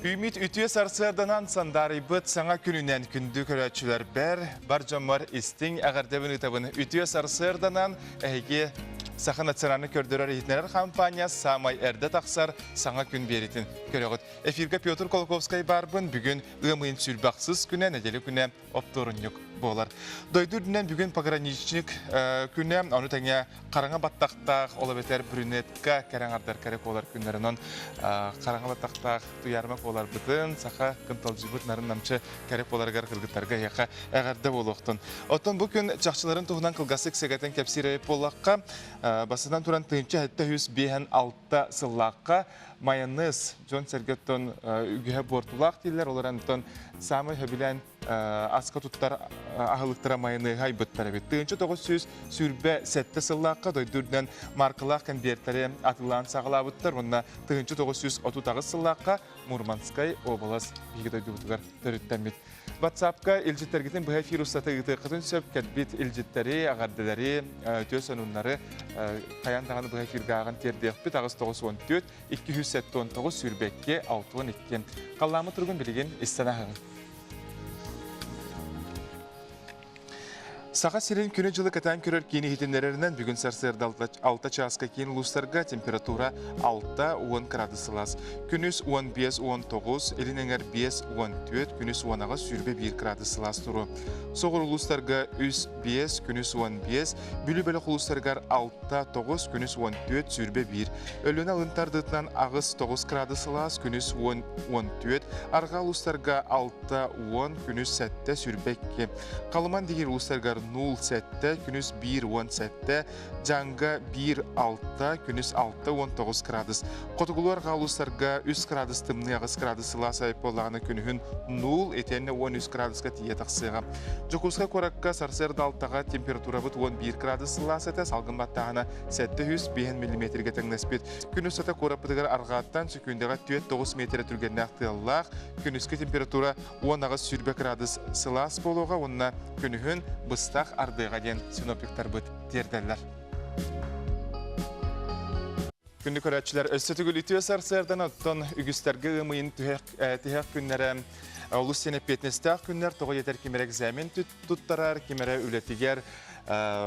Үүммүт үтүө сарсыарданан сандаарыйбыт саҥа күнүнэн күндү көрөөччүлэрбэр, бар дьоммор истиҥ эҕэрдэбин ыытабын. Үтүө сарсыарданан эһиги Саха национальнай көрдөрөр-иһитиннэрэр хампаанньа саамай эрдэ тахсар саҥа күн биэритин көрөҕүт. Эфиргэ Петр Колоковскай баарбын. Бүгүн ыам ыйын сүүрбэхсис күнэ, нэдиэлэ күнэ оптуорунньук буолар. Дойду үрдүнэн бүгүн пограничник күнэ, ону тэҥэ хараҥа баттахтаах, ол эбэтэр брюнетка кэрэ аҥардар кэрэ куолар күннэр. Онон хараҥа баттахтаах туйаарма куоларбытын, саха кынталдьыбыт нарын-намчы кэрэ куоларыгар кыргыттарга эһиэхэ эҕэрдэ буолуохтун. Оттон бу күн чахчыларын туһунан кылгастык сэгэтэн кэпсиир эбит буоллахха, бастатан туран 1756 сыллаахха майонез дьон-сэргэ оттон үгүһэ буортулаах дииллэр, ол эрэн оттон саамай сөбүлээн аска туттар аһылыктара майонеһы айбыттар эбит. 1927 сыллаахха дойду үрдүнэн маркалаах конвертэри атыылаан саҕалаабыттар уонна 1938 сыллаахха Мурманскай уобалас биһиги дойдубутугар төрүттэммит. WhatsApp-ка илдьиттэргитин быһа эфир устата ыытыаххытын сөп кэлбит илдьиттэри, эҕэрдэлэри, үтүө сонуннары хайаан даҕаны быһа эфиргэ ааҕан тиэрдиэхпит 894 279 22 62. Халлааммыт туругун билигин истэн аһыҥ. Саха сирин күнү-дьылы кэтээн көрөр киин иһитиннэрэринэн бүгүн сарсыарда 6 чааска киин улуустарга температура 6-10 градус сылаас. Күнүс 15-19, илин эҥэр 5-14, күнүс 18-21 градус сылаас туруо. Соҕуруу улуустарга 3-5, күнүс 15, Бүлүү бөлөх улуустарыгар 6-9, күнүс 14-21. Өлүөнэ алын тардыытынан 8-9 градус сылаас, күнүс 10-14, арҕаа улуустарга 6-10, күнүс 7-22. Халыман диир улуустарыгар 0,7, күнүс 1,17, Дьаҥга 1,6, күнүс 6,19 градус. Хотугулуу арҕаа улуустарга 3 градус тымныы 8 градус сылаас айып буоллаҕына күнүһүн 0, итиэннэ 13 градуска тиийэ тахсыаҕа. Дьокуускай куоракка сарсыарда алтаҕа температурабыт 11 градус сылаас этэ, салгын баттааһына 705 миллиметргэ тэҥнэспит. Күн устата куораппытыгар арҕааттан сөкүүндэҕэ 4-9 миэтэрэ түргэннээх тыаллаах, күнүскү температура 18-20 градус сылаас буолуоҕа уонна күнүһүн быстах ардыаҕа диэн синоптиктарбыт тиэрдэллэр. Күндү көрөөччүлэр, өссө төгүл үтүө сарсыардан оттон үгүстэргэ ыам ыйын тиһэх күннэрэ олус син эппиэтинэстээх күннэр, тоҕо диэтэр ким эрэ экзамен туттарар, ким эрэ үлэтигэр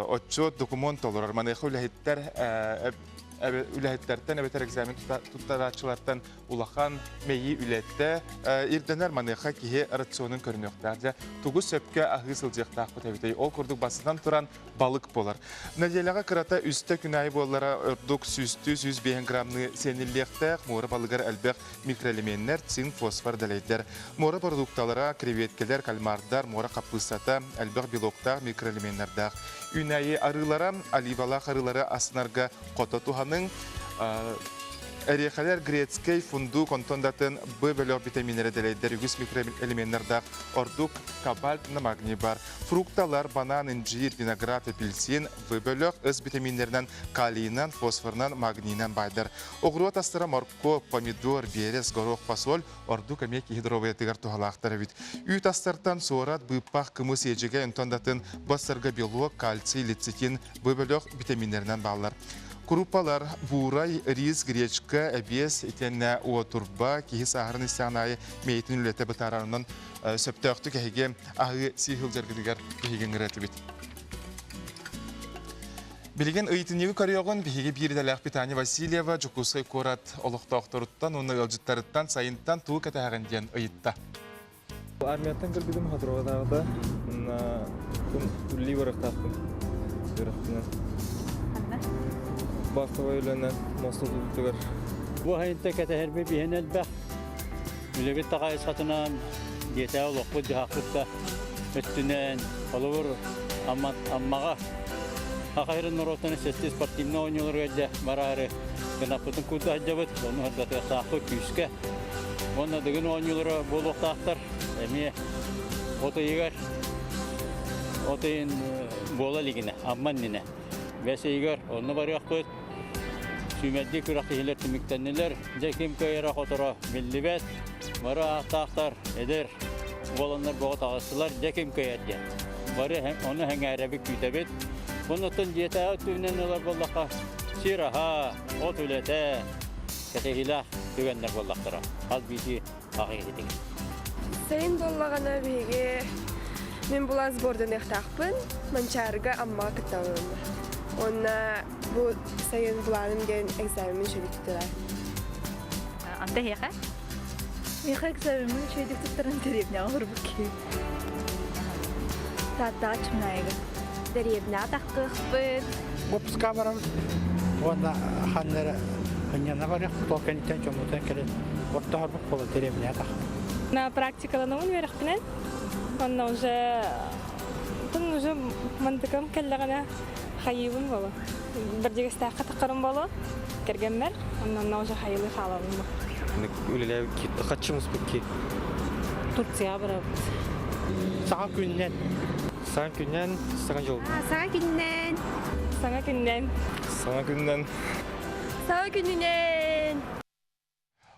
отчуот, докумуон толорор. Маныаха үлэһиттэр үлэһиттэртэн эбэтэр экзамен туттарааччылартан улахан мэйии үлэтэ ирдэнэр маныаха киһи рационун көрүнүөхтээх. Дьэ, тугу сөпкө аһыы сылдьыахтаахпыт эбитэй? Ол курдук бастатан туран балык буолар. Нэдиэлэҕэ кырата үстэ күн аайы буоллара ордук сүүстүү 105 граммныы сиэниллиэхтээх. Муора балыгар элбэх микроэлеменнэр, цинк, фосфор дэлэйдэр. Муора продукталара, креветкэлэр, кальмардар, муора хаппыыстата элбэх белоктаах микроэлеменнэрдээх. Үүнээйи арыылара, оливалаах арыылары астынарга хото туһаныҥ. Эриэхэлэр грецкэй, фундук, онтон да атын Б бөлөх витаминнэрэ дэлэйдэр үгүс микроэлеменнардаах ордук кобальт на магний бар. Фрукталар, банан, инжир, виноград, апельсин В бөлөх С витаминнэринэн калийынан, фосфорынан, магнийынан байдар. Оҕуруот астара моркуоп, помидор, биэрэс, горох, фасоль ордук эмиэ киһи доруобуйатыгар туһалаахтар эбит. Үүт астартан суорат, быыппах, кымыс, иэдьэгэй, онтон да атын бастарга белок, кальций, лецитин, Б бөлөх витаминнэринэн бааллар. Куруппалар, буурай, рис, гречка, эбиэс итиэннэ уотурба киһи сааһырын истэҕин аайы мэйитин үлэтэ бытаарарынан сөптөөхтүк эһиги аһыы сии сылдьаргытыгар биһиги ыҥырыатыбыт. Билигин ыйытынньыгы көрүөҕүн биһиги биир идэлээх Питания Васильева Дьокуускай куорат олохтоохторуттан уонна ыалдьыттарыттан сайынтан тугу кэтэһэҕин диэн ыйытта. Армияттан кэлбитим Хатырыгатааҕыта уонна үлэлии барыахтаахпын үөрэхпинэн. Ханна? Вахтовай үлэнэн муоста тутуутугар. Бу айынта кэтэһэрбит биһин элбэх. Үлэбит таҕайысхатынан, диэтээ олохпут дьаһахпыт да өттүнэн, холобур, Аммаҕа Хахайрын норуоттарын сэттис спортивнай оонньууларыгар дьэ бараары гынаппытын курдук сылдьабыт, ону сырдатыахтаахпыт күүскэ. Уонна Дыгын оонньуулара буолуохтаахтар. Эмиэ от ыйыгар, от ыйын буола илигинэ, Амма иннинэ. Бэс ыйыгар онно барыахпыт. Сүүмэрдии күрэхтэһиилэр түмүктэннилэр. Дьэ ким кыайара-хоторо биллибэт. Бары ааттаахтар, эдэр. буоланнар бөҕө таҕыстылар, дьэ ким кыайар диэн. Бары ону сэҥээрэбит, күүтэбит. Оннуттан дьиэтээҕи өттүнэн ылар буоллахха, сир аһа, от үлэтэ, кэтэһиилээх түгэннэр буоллахтара. Хас биирдии аҕа киһитигэр. Сайын буоллаҕына биһиги мин булан сборданыахтаахпын, Манчаарыга Аммаҕа кыттабын. Уонна бу сайын былааным диэн экзамеммин үчүгэйдик туттарар. Анта эһиэхэ? Миэхэ экзамеммин үчүгэйдик туттаран дэриэбинэҕэ олорбут киһи. Тааттаҕа Чымнаайыга. Дэриэбинэҕэ тахтыахпыт. Выпуска барабыт уонна ханна эрэ ынньана барыахпыт, ол кэнниттэн дьоммутун кэлин оттоһорбут буола дэриэбинэҕэ тахха. На практикаланабын үөрэхпинэн. Онно уже тун уже мантыкам кэллэҕинэ хайыыбын боло. Бэрдьигэстээххэ таххарым боло. Кэргэммэр онно уже хайылыы хаалабын бу. Үлэлээбит хаччы муспут ки. Турцияҕа барабыт. Саҥа күннэн. Саҥа күннэн, саҥа дьыл. Саҥа күннэн. Саҥа күннэн. Саҥа күннэн. Саҥа күнүнэн.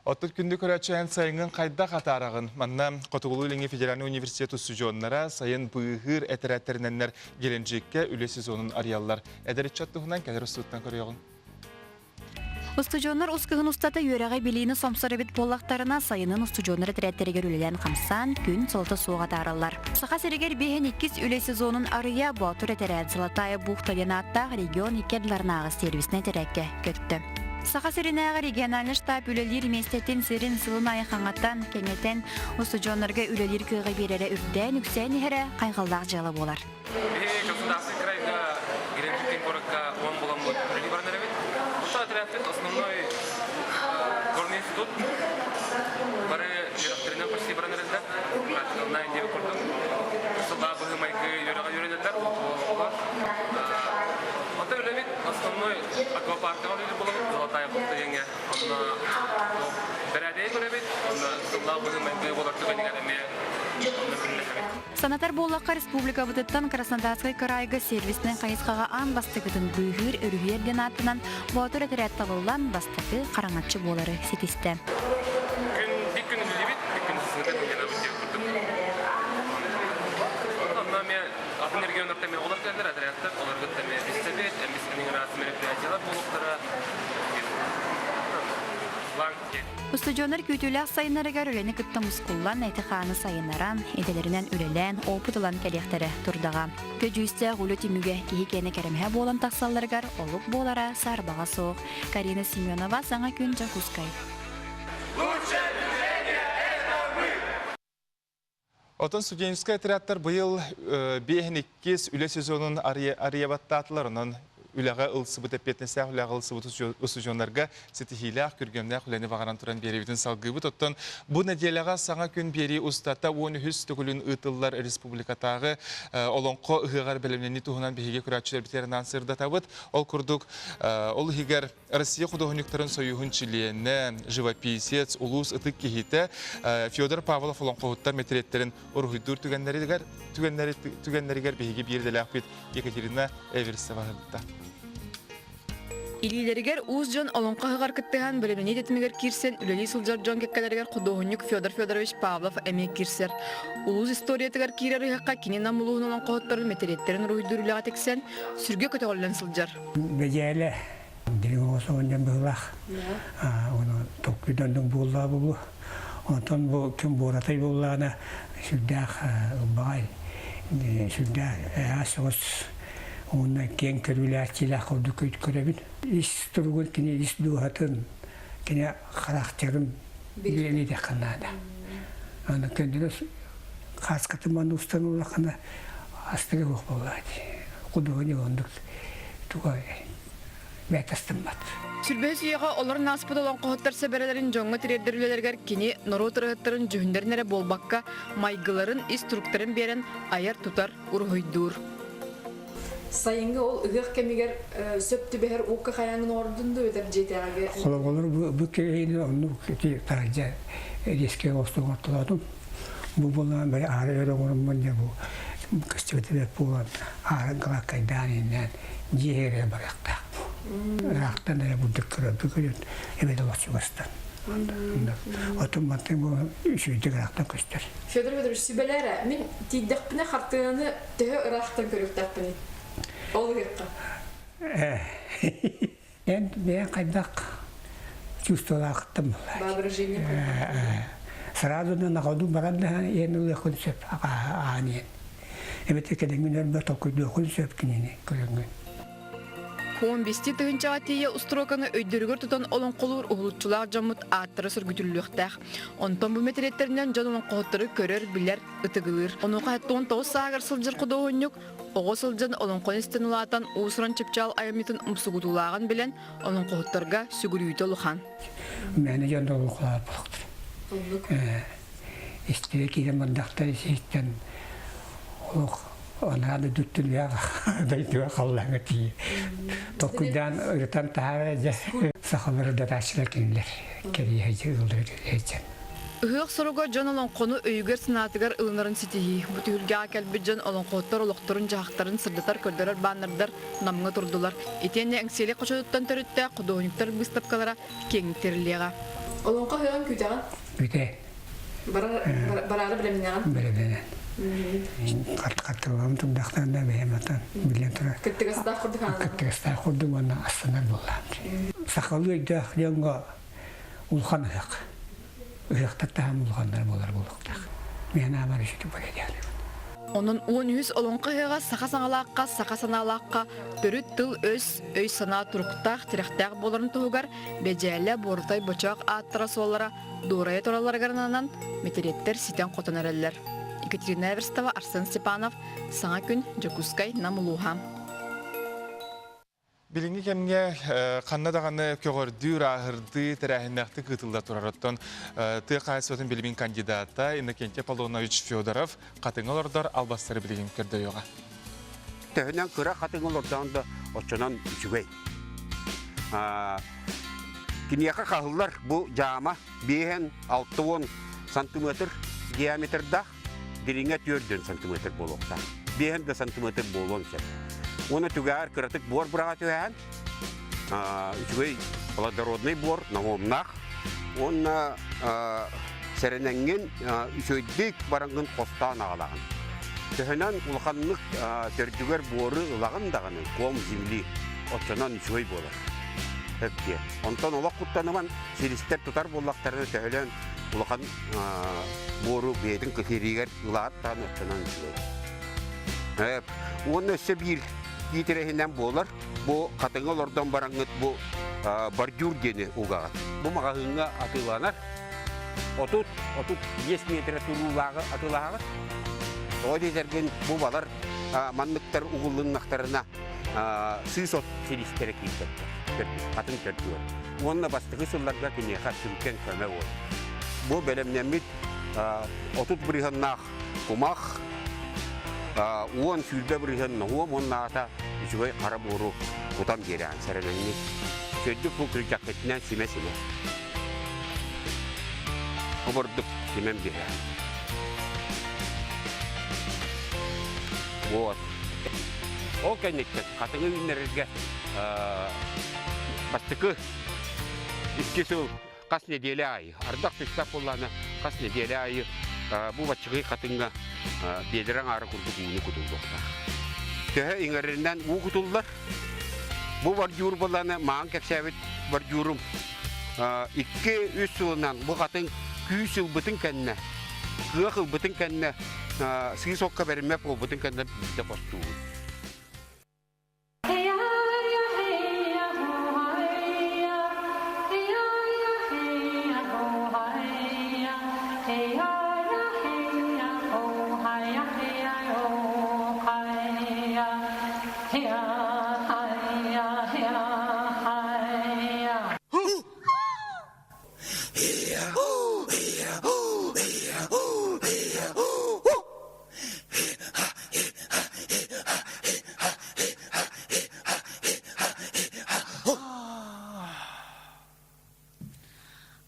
Оттон күндү көрөөччү эн сайыҥҥын хайдах атаараҕын? Манна Хотугулуу-Илиҥҥи федеральнай университет устудьуоннара сайын быыһыыр этэрээттэринэннэр Геленджиккэ үлэ сезонун арыйаллар. Эдэр ыччат туһунан кэлэр устууттан көрүөҕүҥ. Устудьуоннар ус кыһын устата үөрэҕи-билиини сомсор эбит буоллахтарына, сайынын устудьуоннар этэрээттэригэр үлэлээн-хамсаан, күн солото суох атаараллар. Саха сиригэр биэһин иккис үлэ сезонун арыйа Боотур этэрээт Золотая бухта диэн ааттаах регион икки ардыларынааҕы сервиснэй этэрээккэ көттө. Саха сиринээҕи региональнай штаб үлэлиир миэстэтин сирин сылын аайы хаҥатан, кэҥэтэн, устудьуоннарга үлэлиир кыаҕы биэрэрэ үрдээн үксээн иһэрэ хайҕаллаах дьыала буолар. Биһиги Краснодарскай крайга Геленджиктин куоракка уон буламмыт үлэлии баран эрэбит. Онтон отрядпыт основной горный институт бары үөрэхтэринэн почти баран эрэллэр. Практикалнай диэбит курдук. Сыллаа быһыы-майгы үөрэҕэ үөрэнэллэр, оҕолор. Онтон үлэбит основной аквапаркаҕа үлэлиир буолабыт, Золотая бухта диэҥҥэ. Онно бэрээдэги көрөбүт, онно сыллаах быһыы-майгы буолар түгэнигэр эмиэ онно күннэһэбит. Санатар буоллахха, республикабытыттан Краснодарскай кыраайга сервиснэй хайысхаҕа аан бастакытын быыһыыр өрүһүйэр диэн ааттанан Боотур этэрээт талыллан бастакы хараҥаччы буолары ситистэ. Күн биир күн үлэлиибит, биир күн сысыыта сынньанабыт диэн курдук. Онно эмиэ атын регионнартан эмиэ оҕолор кэллэр, отрядтар, олорго эмиэ билсэбит, эмис мероприятиялар буолуохтара. Устудьуоннар күүтүүлээх сайыннарыгар үлэни кытта мускуллан, эти-хааны сайыннаран, идэлэринэн үлэлээн, опыт ылан кэлиэхтэрэ турдаҕа. Көдьүүстээх үлэ түмүгэ киһи киэнэ кэрэмэһэ буолан тахсалларыгар олук буолара саарбаҕа суох. Карина Семенова, Саҥа күн, Дьокуускай. Отон студенческай отрядтар быйыл биэһин иккис үлэ сезонун арыйабаттаатылар. Онон үлэҕэ ылсыбыт эппиэтинэстээх үлэҕэ ылсыбыт устудьуоннарга ситиһиилээх, күргүөмнээх үлэни баҕаран туран биэриибитин салгыыбыт. Оттон бу нэдиэлэҕэ саҥа күн биэрии устата 13 төгүлүн ыытыллар республикатааҕы Олоҥхо ыһыаҕар бэлэмнэнии туһунан биһиги көрөөччүлэрбитигэр анаан сырдатабыт. Ол курдук, ол иһигэр Россия худуоһунньуктарын союһун чилиэнэ, живописец, улуус ытык киһитэ Федор Павлов олоҥхоһуттар мэтириэттэрин уруһуйдуур түгэннэригэр, түгэннэригэр биһиги биир идэлээхпит Екатерина Эверстова сырытта. Илиилэригэр уус дьон олоҥхо ыһыҕар кыттыһан бэлэмнэнии тэтимигэр киирсэн үлэлии сылдьар дьон кэккэлэригэр худуоһунньук Федор Федорович Павлов эмиэ киирсэр. Улуус историятыгар киирэр ыһыахха кини Нам улууһун олоҥхоһуттарын мэтириэттэрин уруһуйдуур үлэҕэ тиксэн, сүргэ көтөҕүллэн сылдьар. Бэдьээлэ Дириҥ оҕус оҕонньор быһыылаах. Ону толкуйданнык буоллаа буолуо. Онтон бу ким буоратай буоллаҕына сүрдээх ылбаҕай, сүрдээх аас оҕус уонна киэҥ көрүүлээччилээх курдук көрөбүн. Ис туругун кини ис дууһатын, кини характерын билиэтэххэ наада. Аны көннөрү хааскатын манна устан ыллаххына астыга суох буоллаҕа дии. Худуоһунньук оннук туга бэйэтэ астыммат. Сүрбэһис үйэҕэ олорон ааспыт олоҥхоһуттар сэбэрэлэрин дьоҥҥо тириэрдэр үлэлэригэр кини норуот ырыаһыттарын дьүһүннэрин эрэ буолбакка, майгыларын, ис туруктарын биэрэн айар-тутар, уруһуйдуур. Сайыҥҥы ол ыһыах кэмигэр сөп түбэһэр уокка хайааҥҥын оҥордун дуу эбэтэр дьиэтээҕигэ? Холоболор бу киһини оннук ити таһырдьа риэскэ оҥостон оҥортолоотум. Бу буолан бары аара өрө оҥороммун дьэ бу көстүбэтэ бэрт буолан аара галаккайдаан иннээн дьиэ эрэ барыахтаах. Ыраахтан эрэ бурдук көрөрбү көрөн эбэтэ олох чугастан. Отун мантан бу үчүгэйдик ыраахтан көстөр. Федор Федорович, сүбэлээрэ, мин тиийдэхпинэ хартыынаны төһө ыраахтан көрүөхтээхпиний? Ол ыһыахха. Эн бэйэҥ хайдах чувстволаахыттан буолла. Воображение. Сразу на ходу баран да иэн ылыаххын сөп аан иэн. Эбэтэр кэлэҥҥин өрбө толкуйдуоххун сөп кинини көрөҥҥүн. Хуон бести тыһыынчаҕа тиийэ устуруоканы өйдөрүгэр тутан олоҥхолуур уһулуччулаах дьоммут ааттара сөргүтүллүөхтээх. Онтон бу мэтириэттэринэн дьон олоҥхоһуттары көрөр, билэр, ытыгылыыр. Онуоха 19 сааһыгар сылдьар худуоһунньук оҕо сылдьан олоҥхону истэн улаатан уус-уран чыпчаал айымньытын умсугутуулааҕын билэн олоҥхоһуттарга сүгүрүйүүтэ улахан. Мээнэ дьон да олоҥхолоох буолуохтара. Истиэ киирэн бардахтар исиһиттэн олох анаа да дүттүлүөх дойдуга халлааҥҥа тиийэ толкуйдаан ырытан таһаара дьэ сахалары датааччылар кинилэр кэриэһэ ыаллары кэриэһэ Ыһыах соруга дьон олоҥхону өйүгэр-санаатыгар ылынарын ситиһии. Бу түһүлгэҕэ кэлбит дьон олоҥхоһуттар олохторун-дьаһахтарын сырдатар көрдөрөр баннердар Намҥа турдулар. Итиэннэ Эҥсиэли хочотуттан төрүттээх худуоһунньуктар быыстапкалара киэҥник тэриллиэҕэ. Олоҥхо ыһыаҕын күүтэҕин? Бүтэ. Бараары бэлэмнэҕин? Бэлэмнэнэн. Хаттыллам турдахтан да бэйэм атан билэн турар. Кыттыгастаах курдук аанан. Кыттыгастаах курдук уонна астынар буоллаам. Сахалыы өйдөөх дьоҥҥо улахан ыһыах. Ыһыахтар таһым улаханнар буолар буолуохтаах. Миэнэ аамар үчүгэй буолар Онон 13 олоҥхо ыһыаҕа саха саҥалаахха, саха санаалаахха төрүт тыл-өс, өй-санаа туруктаах, тирэхтээх буоларын туһугар Бэдьээлэ, Буорутай, Бочоох ааттара-суоллара дуорайа туралларыгар ананан мэтириэттэр ситэн-хотон эрэллэр. Екатерина Эверстова, Арсен Степанов, Саҥа күн, Дьокуускай, Нам улууһа. Билиҥҥи кэмҥэ ханна даҕаны көҕөрдүү, ырааһырдыы тэрээһиннээхтик ыытылла турар. Оттон тыа хаһаайыстыбатын билимин кандидата Иннокентий Аполлонович Федоров хатыҥы олордор албастары билигин көрдөрүөҕэ. Төһөнөн кыра хатыҥы олордоон да оччонон үчүгэй. Киниэхэ хаһыллар бу дьаама биэһэн 60 сантиметр диаметрдаах дириҥэ 4 сантиметр буолуохтаах. Биэһэн да сантиметр буолуон сөп. Уонна түгэҕэр кыратык буор быраҕа түһээн, үчүгэй плодородный буор, ноһуомнаах. Уонна сэрэнэҥҥин үчүгэйдик бараҥҥын хостоон аҕалаҕын. Төһөнөн улаханнык төрдүгэр буору ылаҕын даҕаны, ком земли, оччонон үчүгэй буолар. Өп Онтон олох куттаныман силистэр тутар буоллахтарына төһөлөөн улахан буору бэйэтин кытыырыгар ылааттаан оччонон үчүгэй. Уонна өссө биир киитэрэһинэн буолар. Бу хатыҥы олордон бараҥҥыт бу бордюр диэни угаҕыт. Бу маҕаһыыҥҥа атыыланар. 30-35 метрэ туруулааҕы атыылаһаҕыт. Тоҕо диэтэргин бу балар манныктар угуллуннахтарына сыыс от силистэрэ киирбэттэр, хатыҥ төрдүгэр. Уонна бастакы сылларга киниэхэ сүҥкэн көмө буолар. Бу бэлэмнэммит 30 бырыһыаннаах кумах, 10-20 бырыһыан ноһуом уоннаата үчүгэй хара буору кутан биэрээн сэрэнэҥҥит. Сөрдүк бу күрдьэххитинэн симэ-симэ. Обордук симэн биэрээн. Вот. Ол кэнниттэн хатыҥы үүннэрэргэ бастакы икки сыл хас нэдиэлэ аайы, ардах түспэт буоллаҕына хас нэдиэлэ аайы бу баччыгый хатыҥҥа биэдэрэ аҥаара курдук ууну кутуллуохтаах. Төһө иҥэрэринэн уу кутуллар. Бу бордюр буоллаҕына маҥан кэпсээбит бордюрум икки-үс сылынан бу хатыҥ күүс ылбытын кэннэ, кыах ылбытын кэннэ сыыс окко бэриммэт буолбутун кэннэ биирдэ хостуубут.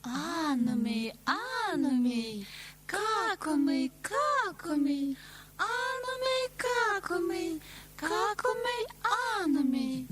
Анумей, анумей, какумей, какумей, анумей, какумей, какумей, анумей.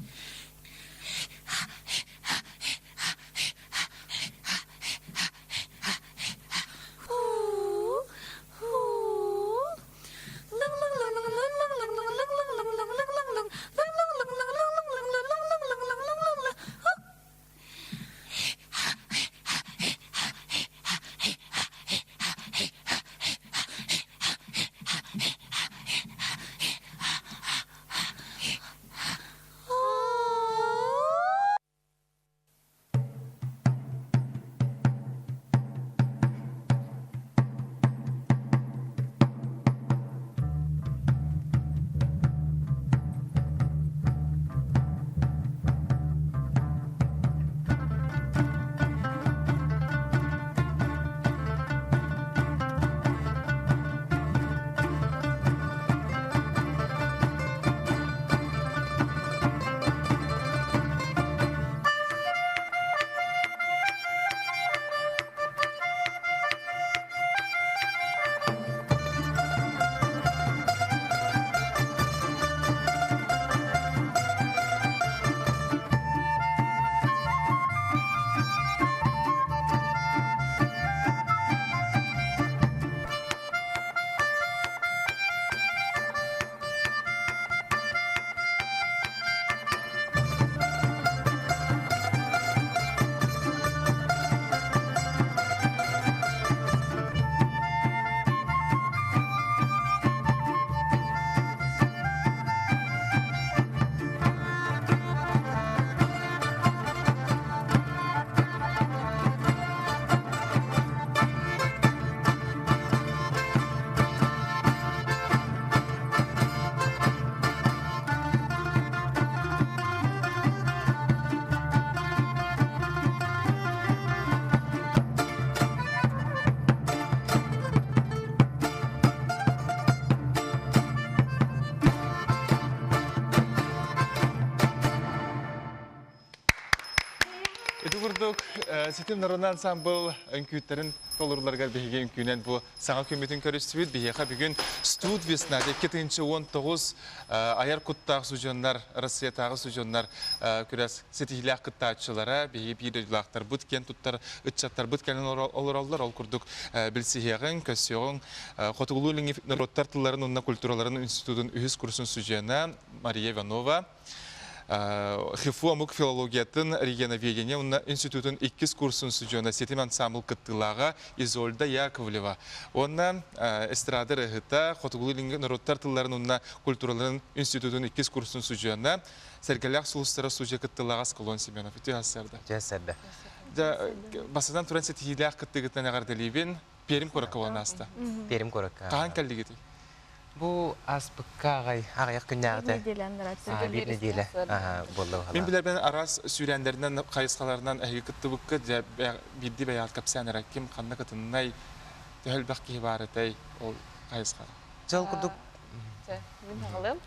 Ситим народный ансамбл үҥкүүттэрин толоруларыгар биһиги үҥкүүнэн бу саҥа күммүтүн көрүстүбүт. Биһиэхэ бүгүн Студ весна 2019 айар куттаах сужоннар, Россиятааҕы сужоннар күрэс ситиһиилээх кыттааччылара, биһиги биир дойдулаахтарбыт, киэн туттар ыччаттарбыт кэлэн олороллор. Ол курдук билсиһиэҕиҥ, көрсүөҕүҥ Хотугулуу-Илиҥҥи норуоттар тылларын уонна культураларын институтун үһүс курсун студена Мария Иванова, ХИФУ омук филологиятын регионоведение уонна институтун иккис курсун студена ситим ансамбл кыттыылааҕа Изольда Яковлева уонна эстрада ырыаһыта Хотугулуу-Илиҥҥи норуоттар тылларын уонна культураларын институтун иккис курсун студена Сэргэлээх сулустара студия кыттыылааҕа Аскалон Семенов. Үтүө сарсыарда. Үтүө сарсыарда. Бастатан туран ситиһиилээх кыттыыгытынан эҕэрдэлиибин. Пермь куоракка буолан ааста. Пермь куоракка. Хаһан кэллигитий? Бу ааспыкка аҕай аҕыйах күннээҕитэ. Биир нэдиэлэ буолла. Мин билэрбинэн араас сүүрээннэринэн хайысхаларынан эһиги кыттыбыккыт дьэ биирдии бэйэҕит кэпсээн эрэ ким ханна кытыннай төһө элбэх киһи баар этэй ол хайысхаҕа? Дьол курдук Мин аҕалым.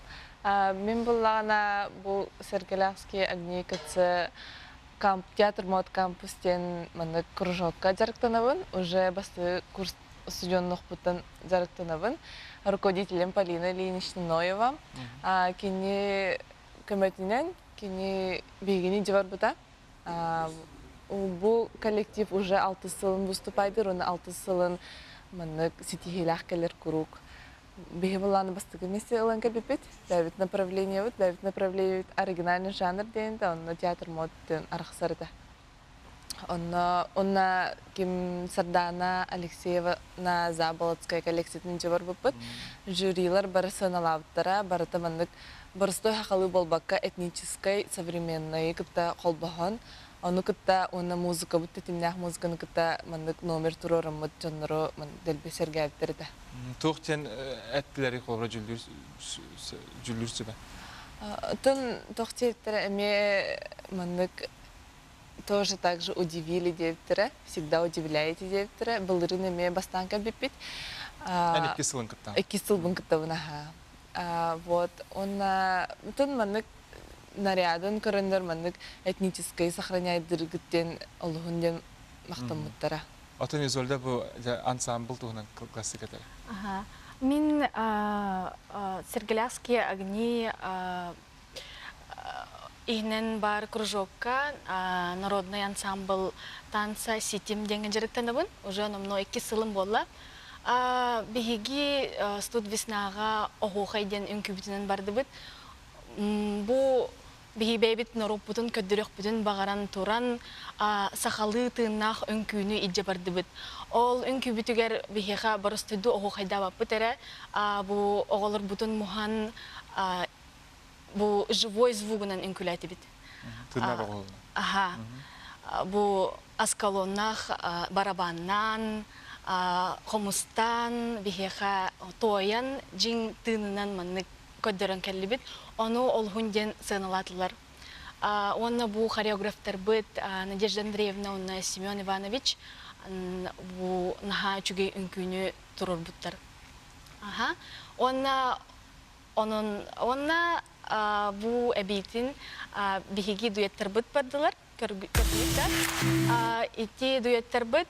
Мин буллаҕына бу Сэргэлээхские огни КЦ театр мод кампус диэн маннык кружокка дьарыктанабын. Уже бастакы курс студеннохпуттан дьарыктанабын. Руководителем Полина Ильинична Ноева. Кини көмөтүнэн кини биһигини дьэ барбыта. Бу коллектив уже алтыс сылын выступайдыр, уонна алтыс сылын маннык ситиһиилээх кэлэр куруук Биһи былааны бастакы миссия ылан кэлбиппит. Бэйэбит направлениебыт, бэйэбит направлениебит оригинальный жанр диэн да, онно театр мод диэн арахсар этэ. Онно онно ким Сардаана Алексеевна Заболоцкая коллекциятын дьэ барбыппыт. Жюрилар бары сыаналаабыттара, барыта маннык боростуой хахалыы буолбакка этническэй, современнайы кытта холбоһон, ону кытта уонна музыкабыт тэтимнээх музыканы кытта маннык номер туруораммыт дьоннору дэлби сэргээбиттэр этэ. Туох диэн эттилэрий холобура дьүллүүр дьүллүүр сүбэ? Оттон туох диэбиттэрэ эмиэ маннык тоже так же удивили диэбиттэрэ, всегда удивляете диэбиттэрэ. Былырыын эмиэ бастаан кэлбиппит. Эн иккис сылын кыттаҕын? Иккис сылбын кыттабын аһаа. Вот уонна бүтүн маннык нарядын көрөннөр маннык этническэй сохраняйдыргыт диэн олуһун диэн махтаммыттара. Оттон Изольда бу ансамбл туһунан кылгастык этэр. Аха. Мин Сергелявские огни иһинэн баар кружокка народный ансамбл танца ситим диэҥҥэ дьарыктанабын. Уже номнуо иккис сылым буолла. Биһиги студ веснаҕа оһуохай диэн үҥкүүбүтүнэн бардыбыт. Бу Биһи бэйэбит норуоппутун көрдөрүөхпүтүн баҕаран туран, сахалыы тыыннаах үҥкүүнү илдьэ бардыбыт. Ол үҥкүүбүтүгэр биһиэхэ боростуйдуу оһуохайдаабаппыт эрэ, бу оҕолорбутун муһан бу живой звугунан үҥкүүлээтибит. Тыыннаах оҕолорунан. Аха. Бу аскалоннаах барабаннаан, хомустаан, биһиэхэ туойан дьиҥ тыынынан маннык көрдөрөн кэллибит. Ону олуһун диэн сыаналаатылар. Уонна бу хореографтарбыт Надежда Андреевна уонна Семен Иванович бу наһаа үчүгэй үҥкүүнү туруорбуттар. Аха. Уонна онон уонна бу эбиитин биһиги дуэттарбыт бардылар, көрдүгүт да. Ити дуэттарбыт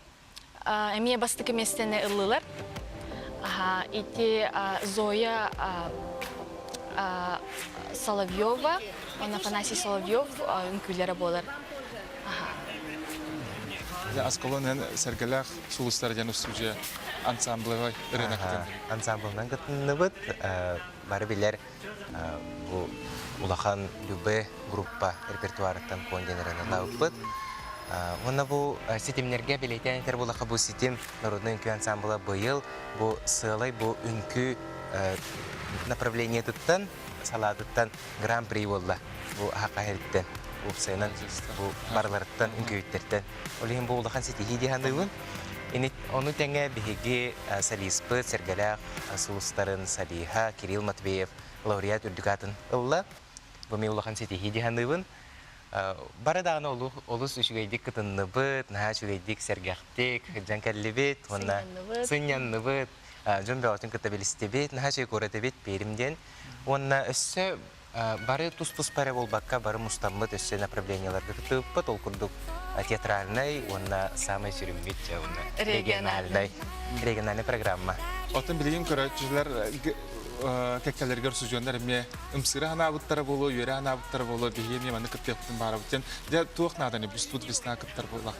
Эмиэ бастакы миэстэни ыллылар. Ити Зоя Соловьева уонна Афанасий Соловьев үҥкүүлэрэ буолар. Аскалон сэргэлээх сулустар диэн устуудьуйа ансамблевай ырыана кытынныбыт. Ансамблынан кытынныбыт. Бары билэр бу улахан Любэ группа репертуарыттан куон диэн ырыаналаабыппыт. Уонна бу ситимнэргэ бэлиэтээн этэр буоллахха бу ситим народнай үҥкүү ансамбла быйыл бу сыалай бу үҥкүү направлениетыттан салаатыттан гран-при буолла бу аһака иһиттэн уопсайынан бу барыларыттан үҥкүүһүттэртэн ол иһин бу улахан ситиһии дии саныыбын ону тэҥэ биһиги солиспыт сэргэлээх сулустарын солиһа Кирилл Матвеев лауреат үрдүк аатын ылла. Бу мин улахан ситиһии дии саныыбын. Бары даҕаны олус үчүгэйдик кытынныбыт, наһаа үчүгэйдик сэргэхтик сылдьан кэллибит уонна сынньанныбыт, дьон бөҕөтүн кытта билистибит, наһаа үчүгэй куорат эбит Пермь диэн. Уонна өссө Бары тус-туспа эрэ буолбакка, бары мустаммыт өссө направлениеларга кыттыбыппыт. Ол курдук театральнай уонна саамай сүрүммүт уонна региональнай региональнай программа. Оттон билигин көрөөччүлэр кэккэлэригэр устудьуоннар эмиэ ымсыыра санаабыттара буолуо, үөрэ санаабыттара буолуо, биһиги эмиэ маннык кыттыахпытын баарабыт диэн. Дьэ, туох нааданы бүспут весна кыттар буоллах.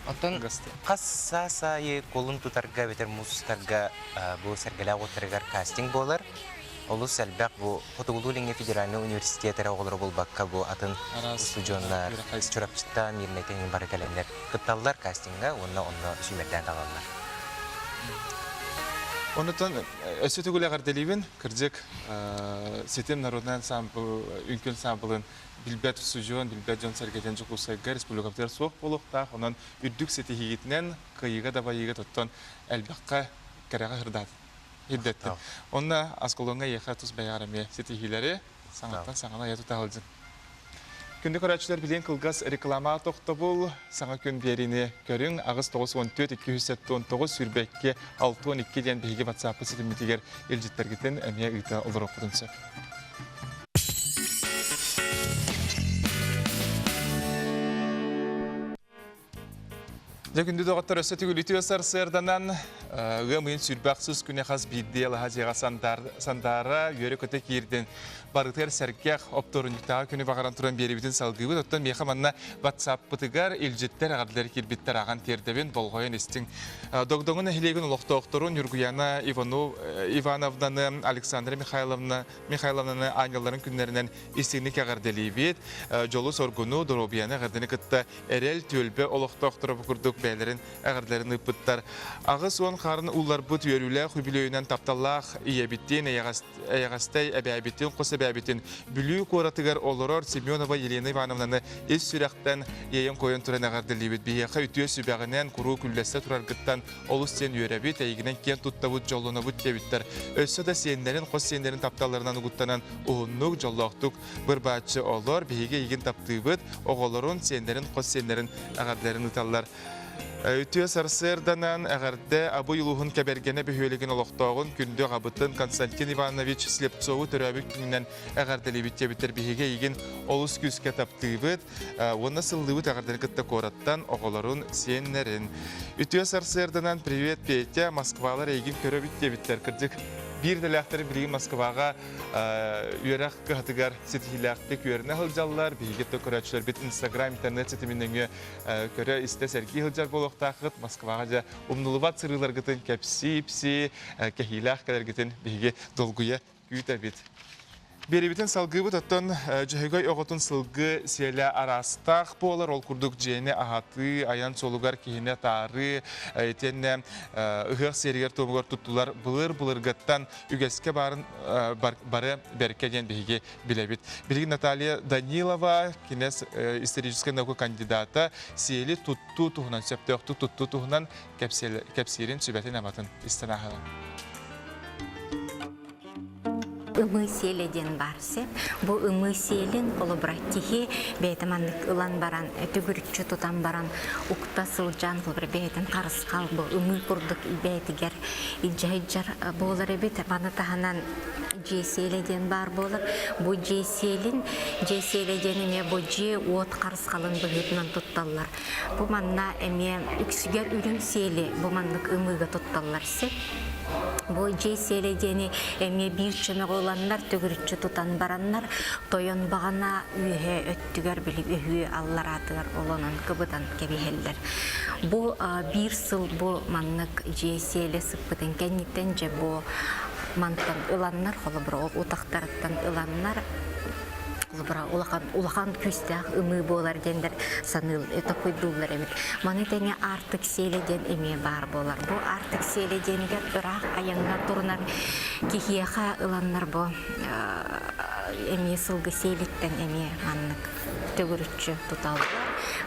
Оттон хас саас аайы кулун тутарга эбэтэр муус устарга бу Сэргэлээх уоттарыгар кастинг буолар. Олус элбэх бу Хотугулуу-Илиҥҥи федеральнай университет эрэ оҕолоро булбакка бу атын устудьуоннар Чурапчыттан, Мирнэйтэн бары кэлэннэр кытталлар кастиҥҥа уонна онно сүүмэрдээн талаллар. Онутан өссө төгүл эҕэрдэлиибин. Кырдьык, Ситим народнай ансамбл, үҥкүү ансамблын билбэт устудьуон, билбэт дьон сэргэтин Дьокуускайга республикабытыгар суох буолуохтаах. Онон үрдүк ситиһиигитинэн кыайыыга дабайыыга тоттон элбэххэ кэрэҕэ сырдаатын. Ирдэттим. Онно Аскалоҥҥа эйиэхэ тус бэйэҕэр эмиэ ситиһиилэри саҥаттан саҥаны айа тута сылдьын. Күндү көрөөччүлэр, билигин кылгас реклама тохтобул, саҥа күн биэриини көрүҥ, 894 279 22 62 диэн биһиги WhatsApp ситиммитигэр илдьиттэргитин эмиэ ыыта олоруохпутун сөп. Дьэ күндү доҕоттор өссө түгүл үтүө сарсыарданан ыам ыйын сүүрбэх сыс күнэ хас биирдии алаһа дьиэҕэ сандаара үөрэ-көтө киирдин. Барытыгар сэргэх оптуорунньуктааҕы күнү баҕаран туран биэрибитин салгыыбыт. Оттон миэхэ манна ватсаппытыгар илдьиттэр эҕэрдэлэр киирбиттэр аҕан тиэрдэбин, болҕойон истиҥ. Догдоҥу нэһилиэгин олохтоохторун Ньургуяна Ивановнаны, Александра Михайловна Михайловнаны аанньалларын күннэринэн истиҥник эҕэрдэлиибит. Дьолу-соргуну, доруобуйаны эҕэрдэни кытта Эрэл түөлбэ олохтоохторо бу курдук бэйэлэрин эҕэрдэлэрин ыыппыттар. 80 хаарын улларбыт үөрүүлээх үбүлүөйүнэн тапталлаах ийэбиттиин, эйэҕэстэй эбээбитин, хос эбээбитин Бүлүү куоратыгар олорор Семенова Елена Ивановнаны ис сүрэхтэн иэйэн-койон туран эҕэрдэлиибит. Биһиэхэ үтүө сүбэҕинэн куруук үллэстэ тураргыттан олус диэн үөрэбит, эйигинэн киэн туттабыт, дьоллонобут диэбиттэр. Өссө да сиэннэрин, хос сиэннэрин тапталларынан угуттанан уһуннук, дьоллоохтук Бырбааччы олор, биһиги эйигин таптыыбыт, оҕолорун, сиэннэрин, хос сиэннэрин эҕэрдэлэрин ыыталлар. Үтүө сарсыарданан эҕэрдэ Абый улууһун Кэбэргэнэ бөһүөлэгин олохтооҕун күндү аҕабытын Константин Иванович Слепцову төрөөбүт күнүнэн эҕэрдэлиибит диэбиттэр биһиги эйигин олус күүскэ таптыыбыт уонна сыллыыбыт эҕэрдэни кытта куораттан оҕолорун, сиэннэрин. Үтүө сарсыарданан привет Петя, Москвалар эйигин көрөбүт диэбиттэр. Кырдьык, биир идэлээхтэрин билигин Москваҕа үөрэх кыһатыгар ситиһиилээхтик үөрэнэ сылдьаллар. Биһиги да көрөөччүлэрбит Инстаграм интернет ситимин нөҥүө көрө-истэ сэргии сылдьар буолуохтааххыт. Москваҕа дьэ умнулубат сырыыларгытын кэпсии-ипсии, кэһиилээх кэлэргитин биһиги долгуйа күүтэбит. Биэриибитин салгыыбыт, оттон Дьөһөгөй оҕотун сылгы сиэлэ араастаах буолар. Ол курдук дьиэни аһатыы, айан суолугар киһини атаарыы, итиэннэ ыһыах сиэригэр-туомугар туттулар былыр-былыргыттан үгэскэ баарын бары бэркэ диэн биһиги билэбит. Билигин Наталья Данилова, кинээс историческай наука кандидата, сиэли туттуу туһунан, сөптөөхтүк туттуу туһунан кэпсиирин, сүбэтин-аматын истэн ааһыаҕыҥ. Ымыы сиэлэ диэн баар сөп. Бу ымыы сиэлин холобура киһи бэйэтэ маннык ылан баран, төгүрүччү тутан баран укта сылдьан холобура бэйэтин харысхал бу ымыы курдук бэйэтигэр илдьэ сылдьар буолар эбит. Маны таһынан дьиэ сиэлэ диэн баар буолар. Бу дьиэ сиэлин, дьиэ сиэлэ диэн эмиэ бу дьиэ-уот харысхалын быһыытынан тутталлар. Бу манна эмиэ үксүгэр үрүҥ сиэли бу маннык ымыыга тутталлар сир. Бу дьиэ сиэлэ диэни эмиэ биир чөмөҕү ыланнар төгүрүччү тутан бараннар тойон баҕана үөһэ өттүгэр били өһүө аллараатыгар олонон кыбытан кэбиһэллэр. Бу биир сыл бу маннык дьиэ сиэлэ сыппытын кэнниттэн дьэ бу мантан ыланнар холобура ол утахтарыттан ыланнар холобура улахан улахан күүстээх ымыы буолар диэннэр саныыл токуйдууллар эбит. Маны тэҥэ Аартык сиэлэ диэн эмиэ баар буолар. Бу Аартык сиэлэ диэнигэр ыраах айаҥҥа турунар киһиэхэ ыланнар бу эмиэ сылгы сиэлиттэн эмиэ маннык төгүрүччү туталлар.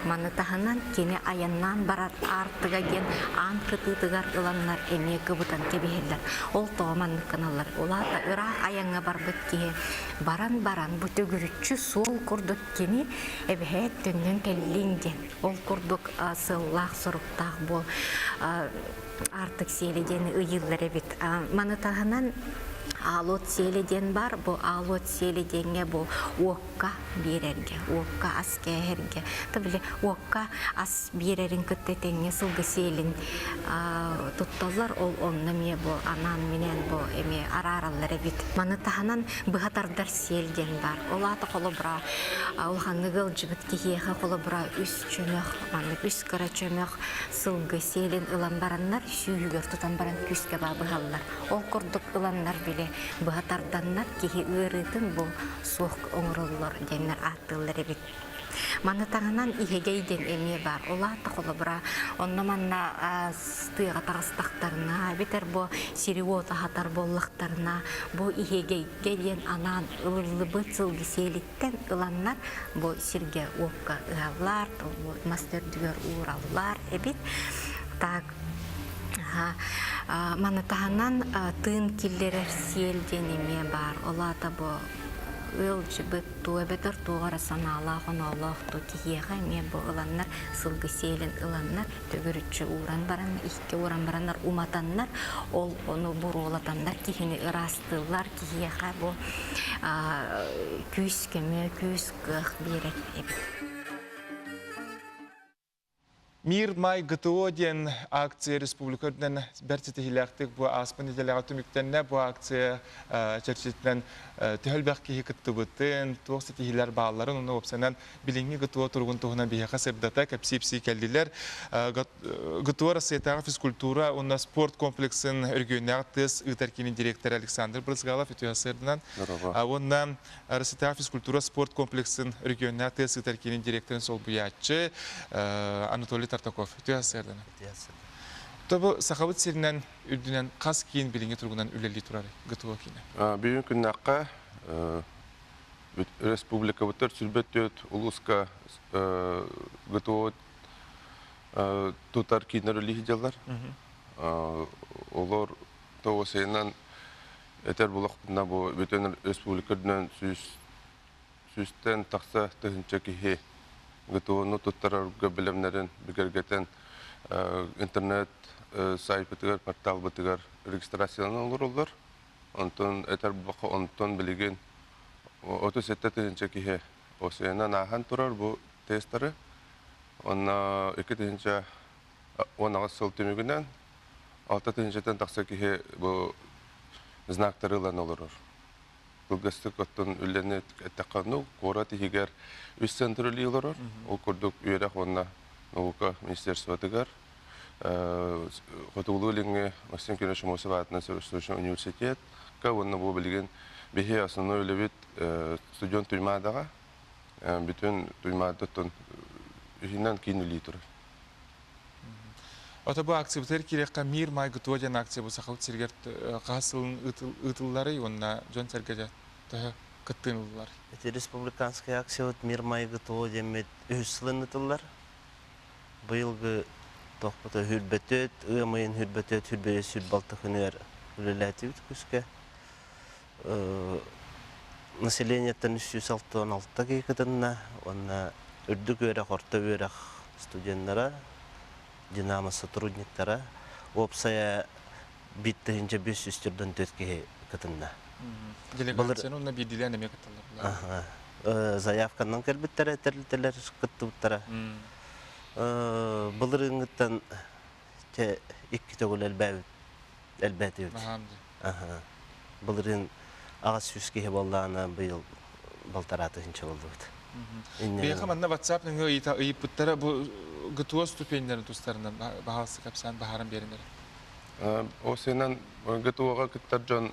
Маны таһынан кини айаннаан барар аартыга диэн аан кытыытыгар ыланнар эмиэ кыбытан кэбиһэллэр. Ол тоҕо маннык гыналлар? Улаата ыраах айаҥҥа барбыт киһи баран баран бу төгүрүччү суол курдук кини эбэһээт төннөн кэллиҥ диэн ол курдук сыаллаах-соруктаах буол Аартык сиэлэ диэн ыйыыллар эбит. Маны таһынан. Аалот сиэлэ диэн бар, бу аалот сиэлэ диэҥҥэ бу уокка биэрэргэ, уокка ас кээһэргэ. То били уокка ас биэрэрин кытта тэҥҥэ сылгы сиэлин тутталлар, ол онно эмиэ бу анаан-минээн бу эмиэ араараллар эбит. Маны таһынан быһа тардар сиэл диэн бар. Ол аата холобура улаханнык ыалдьыбыт киһиэхэ холобура үс чөмөх, маннык үс кыра чөмөх сылгы сиэлин ылан бараннар сүүһүгэр тутан баран күүскэ баа быһаллар. Ол курдук ыланнар били быһа тарданнар киһи ыарыытын бу суох оҥороллор диэннэр ааттыыллар эбит. Маны таһынан иһэгэй диэн эмиэ баар. Ол аата холобура онно-манна тыаҕа таҕыстахтарына, эбэтэр бу сири-уоту аһатар буоллахтарына, бу иһэгэйгэ диэн анаан ылыллыбыт сылгы сиэлиттэн ыланнар бу сиргэ-уокка ыһаллар, мас төрдүгэр уураллар эбит. Так Маны таһынан тыын киллэрэр сиэл диэн эмиэ баар. Ол аата бу ыалдьыбыт туу эбэтэр туох эрэ санаалаах-оноолоох туу киһиэхэ эмиэ бу ыланнар сылгы сиэлин ыланнар төгүрүччү ууран баран иһиккэ ууран бараннар уматаннар ол ону буруолатаннар киһини ыраастыыллар киһиэхэ бу күүс-көмө күүс-кыах биэрэр эбит. Мир май ГТО диэн акция республика үрдүнэн бэрт ситиһиилээхтик бу ааспыт нэдиэлэҕэ түмүктэннэ. Бу акция чэрчитинэн төһө элбэх киһи кыттыбытын, туох ситиһиилэр баалларын, уонна уопсайынан билиҥҥи ГТО туругун туһунан биһиэхэ сырдата, кэпсии-ипсии кэллилэр. ГТО Россиятааҕы физкультура уонна спорт комплексын регионнааҕы тыас ыытар киинин директора Александр Брызгалов үтүө сырдынан уонна Россиятааҕы физкультура спорт комплексын регионнааҕы тыа сытар киинин директорын солбуйааччы Анатолий Тартаков. Үтүө сарсыардана. Тобу Сахабыт сиринэн үрдүнэн хас киин билиҥҥи туругунан үлэлии турар ГТО киинэ? Бүгүн күннэххэ республикабытыгар сүрбэт түөрт улууска ГТО тутар кииннэр үлэлии сылдьаллар. Олор тоҕус ыйынан Этэр булахпытына бу бүтүн республика үрдүнэн сүүстэн тахса тыһыынча киһи ГТО-ну туттарарга бэлэмнэрин бигэргэтэн интернет сайтпытыгар, порталбытыгар регистрацияланан олороллор. Онтон этэр буоллахха, онтон билигин 37 тыһыынча киһи ОСН-нан ааһан турар бу тесттары. Онно 2018 сыл түмүгүнэн 6 тыһыынчаттан тахса киһи бу знактары ылан олорор. Кылгастык оттон үлэни эттэххэ, ну, куорат иһигэр үс центр үлэлии олорор. Ол курдук үөрэх уонна наука министерствотыгар, Хотугулуу-Илиҥҥи Максим Кирович Аммосов аатынан Восточный университетка уонна бу билигин биһи основной үлэбит студент Туймаадаҕа бүтүн Туймаадаттан иһинэн киин үлэлии турар. Ото бу акциябытыгар киириэххэ Мир май ГТО диэн акция бу Сахабыт сиригэр хаһыс сылын ыытылларый уонна дьон-сэргэ төһө кыттыыны ыллылар? Ити республиканскай акциябыт Мир май ГТО диэммит үһүс сылын ыытыллар. Быйылгы тохпута хүрбөтөт, ыам ыйын хүрбөтөт, хүрбөйө сүрбалта күнүгэр үлэлээтибит күскэ. Населениеттан 366 киһи кытынна уонна үрдүк үөрэх, орто үөрэх студеннара, Динамо сотрудниктара, уопсайа 1504 киһи кытынна. Делегацияны уонна биирдиилээн эмиэ кытталлар. Заявканан кэлбиттэрэ, тэрилтэлэр кыттыбыттара. Былырыыҥҥыттан икки төгүл элбээбит элбээтибит. Былырыын 800 киһи буоллаҕына, быйыл балтараа тыһыынча буоллубут. Биһиэхэ манна WhatsApp нөҥүө ыйыппыттара бу ГТО ступеньнарын тустарынан баһаалыста кэпсээн баһааран биэрин эрэ. Ол сыынан ГТО-ҕа кыттар дьон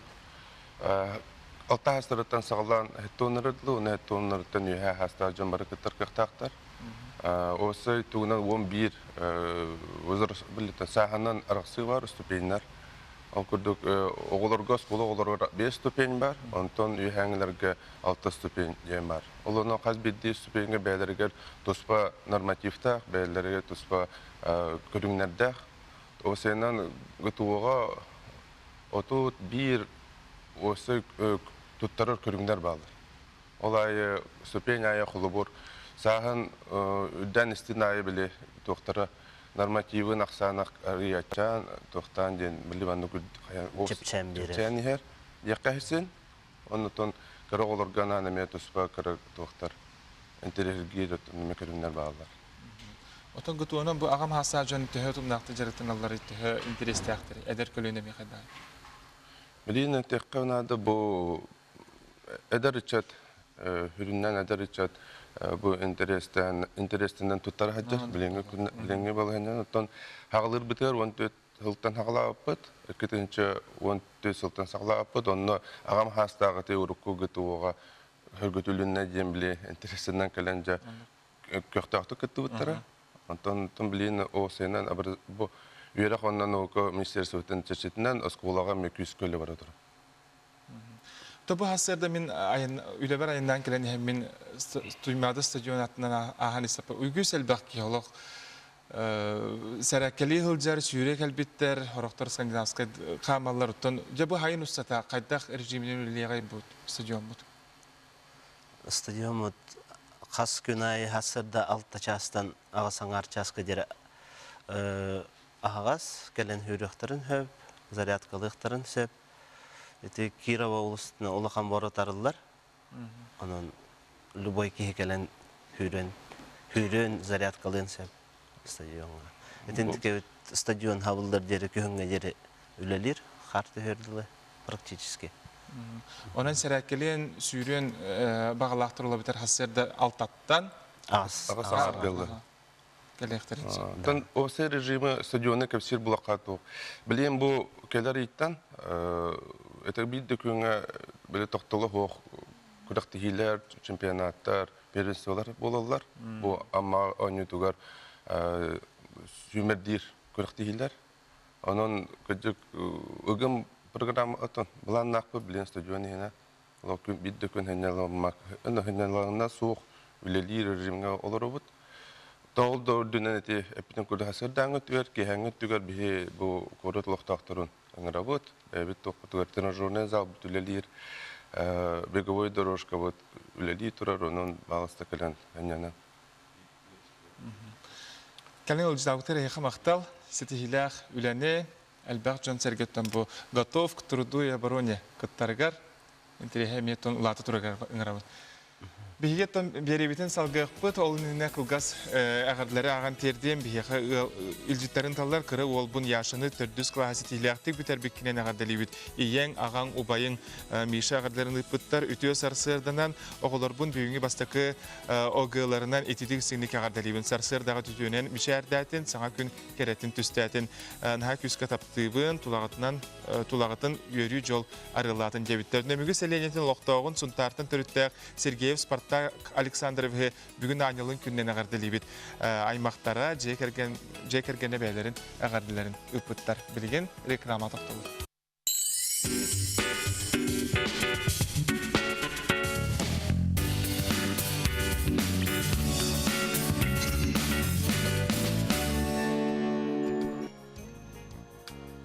алта хаастарыттан саҕалаан хеттоннары дылы, уонна хеттоннарыттан үөһээ хаастаах дьон бары кыттар кыахтаахтар. Осы тугунан 11 возраст сааһынан арахсыы бар, ступеньнар. Ол курдук оҕолорго, оскуола оҕолоругар 5 ступень бар, онтон үөһээҥилэргэ 6 ступень диэн бар. Ол онно хас биирдии ступеньга бэйэлэригэр туспа нормативтаах, бэйэлэригэр туспа көрүҥнэрдээх. Осенан ГТО-ҕа 31 осы туттарар көрүҥнэр бааллар. Ол аайы ступень аайы холобур сааһын үрдээн истин аайы били туохтара нормативын ахсаана арыйаччаан туохтаан диэн били маннык чэпчээн биэрэр. Чэпчээн иһэр. диэххэ син. Оннотон кыра оҕолорго анаан эмиэ туспа кыра туохтар интэриэһиргиир эмиэ көрүҥнэр бааллар. Отон ГТО-нан бу аҕам хаастаах дьон төһө утумнаахтык дьарыктаналларый, төһө интэриэстээхтэрий, эдэр көлүөнэ эмиэ хайдаҕый? Билигин этиэххэ наада бу эдэр ыччат сүрүннээн эдэр ыччат бу интэриэстээн интэриэстэнэн туттара сылдьар билиҥҥи билиҥҥи балаһыанньанан оттон хаҕалыырбытыгар 14 сылтан саҕалаабыппыт 2014 сылтан саҕалаабыппыт онно аҕам хаастааҕыты урукку ГТО-ҕа хөргүтүлүннэ диэн били интэриэстэнэн кэлэн дьэ көхтөөхтүк кыттыбыттара. Онтон онтон билигин ОСН бу үөрэх уонна наука министерствотын чэрчитинэн оскуолаҕа эмиэ күүскэ үлэ бара турар. Тобу сарсыарда мин айан үлэбэр айаннаан кэлэн иһэн мин Туймаада стадион аттынан ааһан истэппэ үгүс элбэх киһи олох сэрээккэлии сылдьар, сүүрэ кэлбиттэр, сорохтор скандинавскай хаамаллар. Оттон дьэ бу айан устата хайдах режиминэн үлэлиэҕэй бу стадиоммут? Стадиоммут хас күн аайы сарсыарда алта чаастан аҕыс аҥаар чааска диэри аһаҕас, кэлэн сүүрүөхтэрин сөп, зарядкалыахтарын сөп. Ити Кирова улуустан улахан ворот арыллар. Онон любой киһи кэлэн сүүрэн, сүүрүөн, зарядкалыан сөп стадиоҥҥа. Итинтикэбит стадион хабыллар диэри күһүҥҥэ диэри үлэлиир, хаар түһүөр дылы практически. Онон сэрээккэлиэн, сүүрүөн баҕалаахтар улабытар сарсыарда алтаттан Аас. Аҕыс аҥаар кэлиэхтэрин сөп. Оттон ОС режимы стадионы кэпсиир булахха туох. Билигин бу кэлэр ыйтан это биир да күҥҥэ били тохтоло суох күрэхтэһиилэр, чемпионаттар, первенстволар буолаллар. Бу Амма оонньуутугар сүүмэрдиир күрэхтэһиилэр. Онон кырдьык ыгым программа отон былааннаахпыт билигин стадион иһинэ күн биир да күн хынньалаҥна суох үлэлиир режимҥэ олоробут. Тоҕол да үрдүнэн ити эппитин курдук сырдааҥҥы өттүгэр, киэһээҥҥи өттүгэр биһи бу куорат олохтоохторун ыҥырабыт. Бэйэбит туохпутугар тренажерный залбыт үлэлиир, беговой дорожкабыт үлэлии турар, онон баалыста кэлэн ынньанан. Кэлин ыалдьытаабытыгар эһиэхэ махтал, ситиһиилээх үлэни, элбэх дьон-сэргэттэн бу готов к труду и обороне кыттарыгар интэриэһэ эмиэ тон улаата турарыгар ыҥырабын. Биһиги оттон биэриибитин салгыахпыт, ол иннинэ кылгас эҕэрдэлэри ааҕан тиэрдиэм. Биһиэхэ ыал илдьиттэрин таллар кыра уолбун Яшаны төрдүс кылааһы ситиһиилээхтик бүтэрбиккинэн эҕэрдэлиибит. Ийэҥ, аҕаҥ, убайыҥ Миша эҕэрдэлэрин ыыппыттар. Үтүө сарсыарданан оҕолорбун бүгүҥҥү бастакы ОГЭ-ларынан ититик сиҥник эҕэрдэлиибин. Сарсыардаҕа түтүөнэн мичээрдээтин, саҥа күн кэрэтин түстээтин. Наһаа күүскэ таптыыбын, тулаҕытынан тулаҕытын үөрүү дьол арыаллаатын диэбиттэр. Нөмүгү сэлиэнньэтин олохтооҕун Сунтаартан төрүттээх Сергеев Спартак Александровиһы бүгүн аанньалын күнүнэн эҕэрдэлиибит. Аймахтара, дьиэ кэргэн дьиэ кэргэнэ бэйэлэрин эҕэрдэлэрин ыыппыттар. Билигин реклама тохтобул.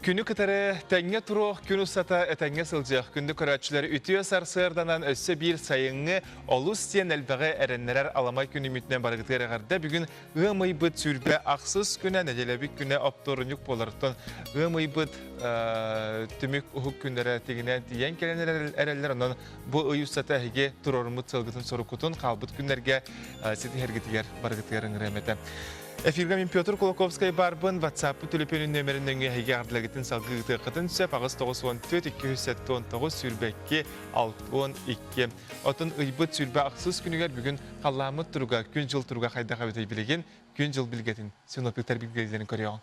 Күнү кытары тэҥҥэ туруох, күн устата этэҥҥэ сылдьыах күндү көрөөччүлэр үтүө сарсыарданан өссө биир сайыҥҥы олус диэн элбэҕи эрэннэрэр аламай күнүмүтүнэн барыгытыгар эҕэрдэ. Бүгүн ыам ыйбыт 28 күнэ, нэдиэлэбит күнэ оптуорунньук буолар. Оттон ыам ыйбыт түмүк уһук күннэрэ тигинэн тиийэн кэлэн эрэллэр. Онон бу ый устата эһиги туруоруммут сылгытын-соруккутун хаалбыт күннэргэ ситиһэргитигэр барыгытыгар ыҥырыам этэ. Эфиргэ мин Петр Кулаковскай баарбын. WhatsApp төлөпүөнүн нөмерин нөҥүө эһиги эҕэрдэлэргитин салгыы ыытыаххытын сөп. 8 94 279 22 62. Оттон ыйбыт 28 күнүгэр бүгүн халлааммыт туруга, күн-дьыл туруга хайдах эбитэй билигин күн-дьыл билгэтин синоптиктар билгэлэрин көрүөҕүҥ.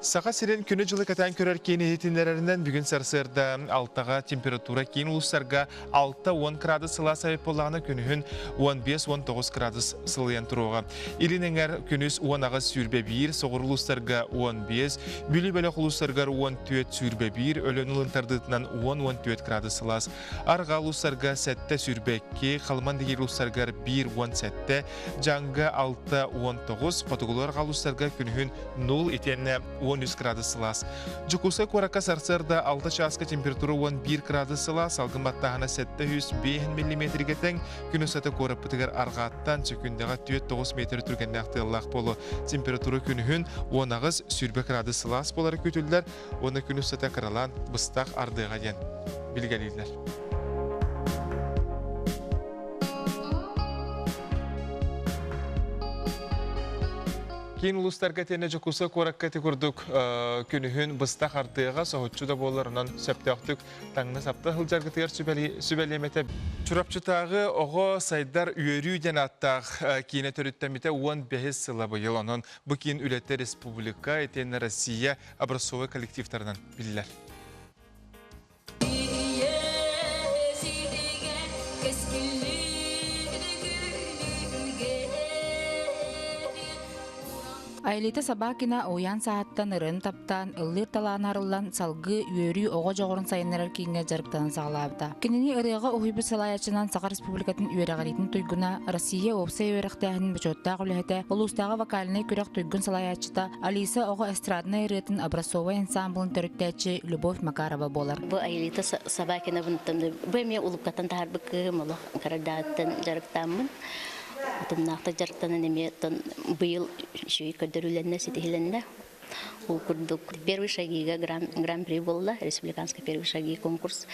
Саха сирин күнү-дьылы кэтээн көрөр киин иһитиннэрэринэн бүгүн сарсыарда алтаҕа температура киин улуустарга 6-10 градус сылаас эбит буоллаҕына күнүһүн 15-19 градус сылыйан туруоҕа. Илин эҥэр күнүс 18-21, соҕуруу улуустарга 15, Бүлүү бөлөх улуустарыгар 14-21, Өлөөн ылын тардыытынан 10-14 градус сылаас. Арҕаа улуустарга 7-22, Халыман дигиир улуустарыгар 1-17, Дьаҥга 6-19, хотугулар улуустарга күнүһүн 0 итиэннэ 13. 13 градус сылаас. Дьокуускай куоракка сарсыарда 6 чааска температура 11 градус сылаас, салгын баттааһына 705 миллиметргэ тэҥ, күн устата куораппытыгар арҕааттан сөкүндэҕэ 4-9 метр түргэннээх тыаллаах буолуо. Температура күнүһүн 18 20 градус сылаас буолара күүтүллэр уонна күн устата кыралаан быстах ардыаҕа диэн билгэлииллэр. Киин улуустарга тиэнэ Дьокуускай куоракка ити курдук күнүһүн быстах ардыаҕа соһуччу да буоллар онон сөптөөхтүк таҥна-сапта сылдьаргытыгар сүбэлиэм этэ. Чурапчытааҕы оҕо сайдар үөрүү диэн ааттаах киинэ төрүттэммитэ 15 сыла быйыл. Онон бу киин үлэтэ республика итиэннэ Россия образцовай коллективтарынан биллэр. Айлита Собакина уйан саһаттан ырыаны таптаан, ыллыыр талаана арыллан, салгыы үөрүү оҕо дьоҕурун сайыннарар кииҥҥэ дьарыктанан саҕалаабыта. Кинини ырыаҕа уһуйбут салайааччынан Саха Республикатын үөрэҕириитин туйгуна, Россия уопсай үөрэхтээһинин бочуоттаах үлэһитэ, улуустааҕы вокальнай күрэх туйгун салайааччыта Алиса оҕо эстраднай ырыатын образцовай ансамблын төрүттээччи Любовь Макарова буолар. Бу Аэлита Собакина бунтан бу эмиэ улуккаттан таһаарбыт кыыһым олох кырардааттан дьарыктааммын. Утумнаахта дьарыктанан эмиэ быйыл үчүгэй көрдөрүүлэннэ, ситиһилэннэ. Ол курдук первый шагига гран-при буолла, республиканский первый шаги конкурс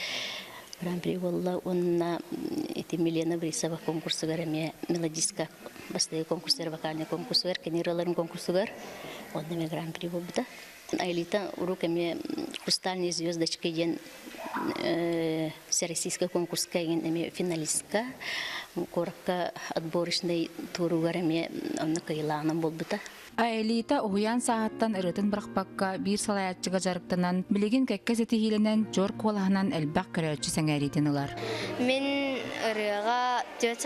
гран-при буолла. Уонна ити Милена Борисова конкурсугар эмиэ мелодистка бастакы конкурсугар, вокальный конкурсугар, кини ырыаларын конкурсугар онно эмиэ гран-при буолбута. Айлита урук эмиэ «Хрустальные звездочки» диэн всероссийскай конкурска эмиэ финалистка куоракка отборочный туругар эмиэ онно кыайыылааҕынан буолбута. Аэлита уһуйаан сааһыттан ырыатын бырахпакка биир салайааччыга дьарыктанан, билигин кэккэ ситиһиилэнэн, чуор куолаһынан элбэх көрөөччү сэҥээриитин ылар. Мин ырыаҕа 4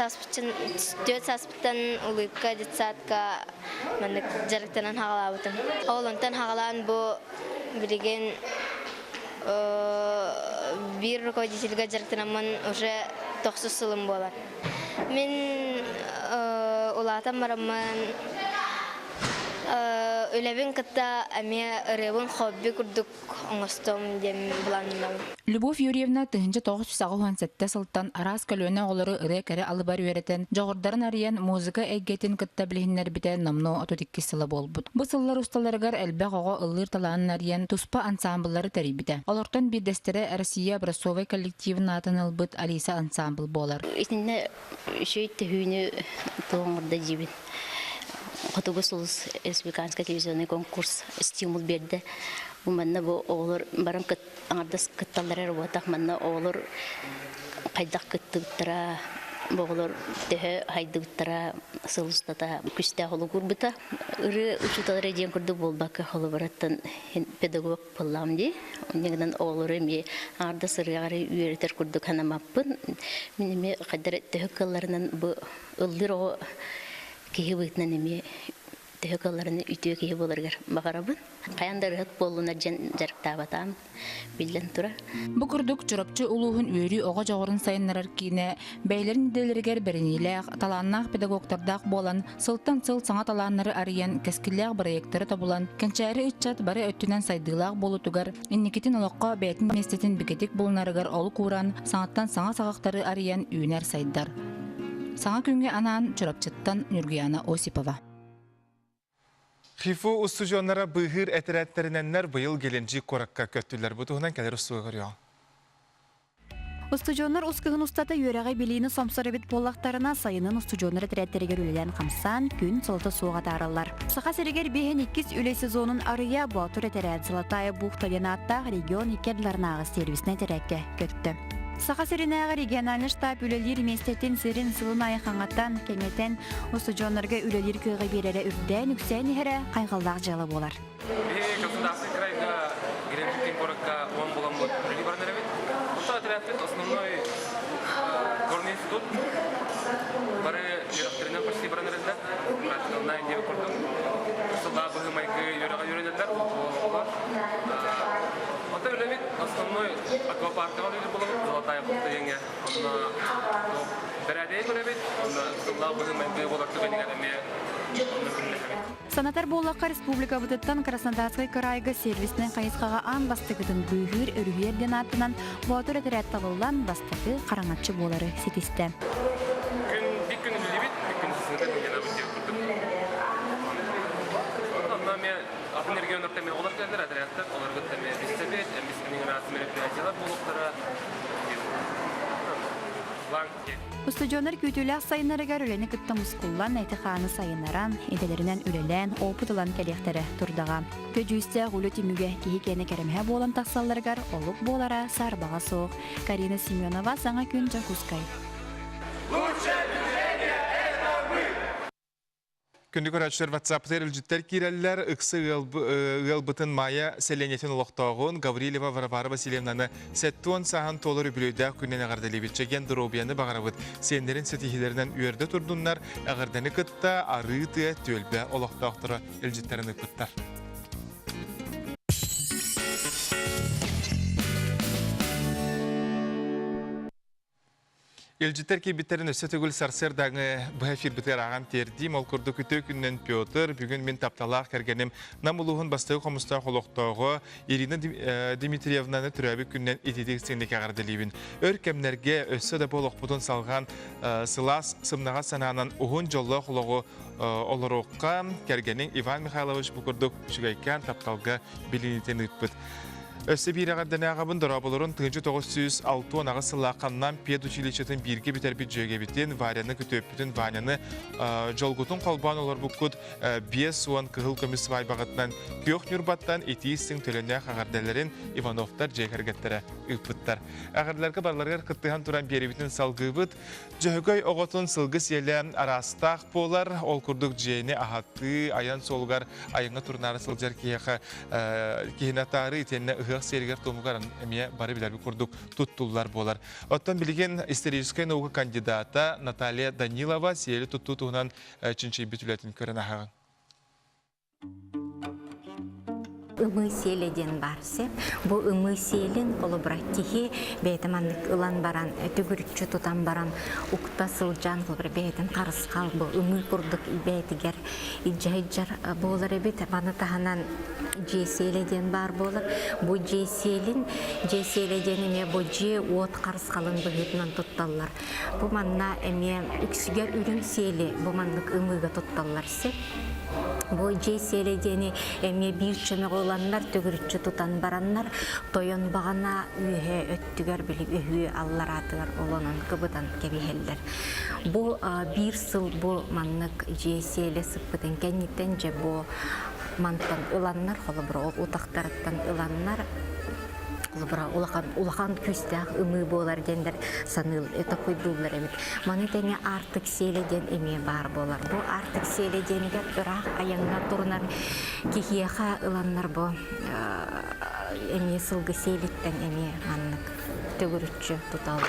сааспыттан Улыбка детсадка маннык дьарыктанан хаҕалаабытым. Ол онтон хаҕалаан бу билигин биир руководительга дьарыктанаммын уже тохсус сылым буолар. Мин улаатан бараммын үлэбин кытта эмиэ ырыабын хобби курдук оҥостом диэн былааннанабын. Любовь Юрьевна 1987 сылтан араас көлүөнэ оҕолору ырыа кэрэ алыбар үөрэтэн, дьоҕурдарын арыйан музыка эйгэтин кытта билиһиннэрбитэ номнуо 32 сыла буолбут. Бу сыллар усталарыгар элбэх оҕо ыллыыр талаанын арыйан, туспа ансаамбыллары тэрийбитэ. Олортон биирдэстэрэ Россия образцовай коллективын аатын ылбыт Алиса ансаамбыл буолар. Итиннэ үчүгэй төһүүнү туоҥурда диибин. Хотугу сулус республиканскай телевизионный конкурс стимул биэрдэ. Бу манна бу оҕолор баран аҥардас кытталлара эрэ буолбатах, манна оҕолор хайдах кыттыбыттара, бу оҕолор төһө хайдыбыттара сыл устата күстээх олугурбута. Ырыа учууталара диэн курдук буолбакка, холобураттан педагог буоллаҕым дии. Онньа гынан оҕолору эмиэ аҥардас ырыаҕа үөрэтэр курдук санаммаппын. Мин эмиэ хайдах төһө кыалларынан бу ыллыыр оҕо киһи быһыытынан эмиэ төһө кыалларынан үтүө киһи буоларыгар баҕарабын. Хайаан да ырыһыт буоллунар диэн дьарыктаабатаам биллэн турар. Бу курдук Чурапчы улууһун үөрүү оҕо дьоҕурун сайыннарар киинэ бэйэлэрин идэлэригэр бэриниилээх, талааннаах педагогтардаах буолан, сылтан сыл саҥа талааннары арыйан, кэскиллээх бырайыактары тобулан, кэнчээри ыччат бары өттүнэн сайдыылаах буолуутугар, инникитин олоххо бэйэтин миэстэтин бигэтик булунарыгар олук ууран, саҥаттан саҥа саҕахтары арыйан үүнэр-сайдар. Саҥа күҥҥэ анаан Чурапчыттан Ньургуйаана Осипова. ХИФУ устудьуоннара быыһыыр этэрээттэринэннэр быйыл Геленджик куоракка көттүлэр. Бу туһунан кэлэр устууга көрүөҕүҥ. Устудьуоннар ус кыһын устата үөрэҕи-билиини сомсор эбит буоллахтарына, сайынын устудьуоннар этэрээттэригэр үлэлээн-хамсаан, күн солото суох атаараллар. Саха сиригэр биэһин иккис үлэ сезонун арыйа Боотур этэрээт Золотая бухта диэн ааттаах регион икки ардыларынааҕы сервиснэй этэрээккэ көттө. Саха сиринээҕи региональнай штаб үлэлиир миэстэтин сирин сылын аайы хаҥатан, кэҥэтэн, устудьуоннарга үлэлиир кыаҕы биэрэрэ үрдээн үксээн иһэрэ хайҕаллаах дьыала буолар. Биһиги Краснодарскай крайга Геленджиктин куоракка уон буламмыт үлэлии баран эрэбит. Онтон отрядпыт основной горный институт бары үөрэхтэринэн почти баран эрэллэр. Практикалнай диэн курдук. Сыллаах быһыы-майгы үөрэҕэ үөрэнэллэр, оҕолор. Онтон үлэбит основной аквапаркаҕа үлэлиир буолабыт, Золотая бухта диэҥҥэ. Онно бэрээдэги көрөбүт, онно сыллаах быһыы-майгы буолар түгэнигэр эмиэ. Онно күннэһэбит. Санатар буоллахха, республикабытыттан Краснодарскай кыраайга сервиснэй хайысхаҕа аан бастакытын быыһыыр өрүһүйэр диэн ааттанан Боотур этэрээт талыллан бастакы хараҥаччы буолары ситистэ. Күн биир күн үлэлиибит, биир күн сысыыта сынньанабыт диэн курдук. Онно эмиэ атын регионнартан эмиэ оҕолор кэлэллэр, отрядтар, олорго эмиэ билсэбит, эмис мероприятиялар буолуохтара. Устудьуоннар күүтүүлээх сайыннарыгар үлэни кытта мускуллан, эти-хааны сайыннаран, идэлэринэн үлэлээн, опыт ылан кэлиэхтэрэ турдаҕа. Көдьүүстээх үлэ түмүгэ киһи киэнэ кэрэмэһэ буолан тахсалларыгар олук буолара саарбаҕа суох. Карина Семенова, Саҥа күн, Дьокуускай. Лучшее движение – это мы! Күндү көрөөччүлэр WhatsApp-тар илдьиттэр киирэллэр. Ыкса ыалбытын Майя сэлиэнньэтин олохтооҕун Гаврильева Варвара Васильевнаны 70 сааһын туолар үбүлүөйдээх күнүнэн эҕэрдэлиибит. Чэгиэн доруобуйаны баҕарабыт. Сиэннэрин ситиһиилэринэн үөрдэ турдуннар. Эҕэрдэни кытта арыы тыа түөлбэ олохтоохторо илдьиттэрин ыыппыттар. Илдьиттэр киирбиттэрин өссө төгүл сарсыардааҥы быһа эфирбитигэр ааҕан тиэрдиим. Ол курдук үтүө күнүнэн Петр, бүгүн мин тапталаах кэргэним Нам улууһун бастакы хомустаах олохтооҕо Ирина Дмитриевнаны төрөөбүт күнүнэн ититик синник эҕэрдэлиибин. Өр кэмнэргэ өссө да бу олохпутун салҕаан сылаас сымнаҕас санаанан уһун дьоллоох олоҕу олоруохха кэргэниҥ Иван Михайлович бу курдук үчүгэйкээн тапталга билиниитин ыыппыт. Өссө биир эҕэрдэнээҕэбин дорооболорун 1968 сыллаахха Нам педучилищетын бииргэ бүтэрбит дьүөгэбитин Варяны күтүөппүтүн Ваняны дьолгутун холбоон олорбуккут 50 кыһыл көмүс свайбаҕытынан Күөх Ньурбаттан итии истиҥ төлөннөөх эҕэрдэлэрин Ивановтар дьиэ кэргэттэрэ ыыппыттар. Эҕэрдэлэргэ барыларыгар кыттыһан туран биэрэбитин салгыыбыт. Дьөһөгөй оҕотун сылгы сиэлэ араастаах буолар. Ол курдук дьиэни аһатыы, айан суолугар айаҥҥа турнаары сылдьар киһиэхэ киһини атаарыы итиэннэ ыһыах сиэригэр-туомугар эмиэ бары билэрбит курдук туттуллар буолар. Оттон билигин историческай наука кандидата Наталья Данилова сиэли туттуу туһунан чинчийбит үлэтин көрөн аһаҕын. Ымыы сиэлэ диэн баар сөп. Бу ымыы сиэлин холобура киһи бэйэтэ маннык ылан баран төгүрүччү тутан баран укта сылдьан холобура бэйэтин харысхал бу ымыы курдук бэйэтигэр илдьэ сылдьар буолар эбит. Маны таһынан дьиэ сиэлэ диэн баар буолар. Бу дьиэ сиэлин дьиэ сиэлэ диэн эмиэ бу дьиэ уот харысхалын быһыытынан тутталлар. Бу манна эмиэ үксүгэр үрүҥ сиэли бу маннык ымыыга тутталлар сөп. Бу дьиэ сиэлэ диэни эмиэ биир чөмөҕү ыланнар, төгүрүччү тутан бараннар, тойон баҕана үөһэ өттүгэр били өһүө аллараатыгар олонон кыбытан кэбиһэллэр. Бу биир сыл бу маннык дьиэ сиэлэ сыппытын кэнниттэн дьэ бу мантан ыланнар, холобура ол утахтарыттан ыланнар холобура улахан улахан күүстээх ымыы буолар диэннэр саныыл такуйдууллар эбит. Маны тэҥэ Аартык сиэлэ диэн эмиэ баар буолар. Бу Аартык сиэлэ диэнигэр ыраах айаҥҥа турунар киһиэхэ ыланнар бу эмиэ сылгы сиэлиттэн эмиэ маннык төгүрүччү туталлар.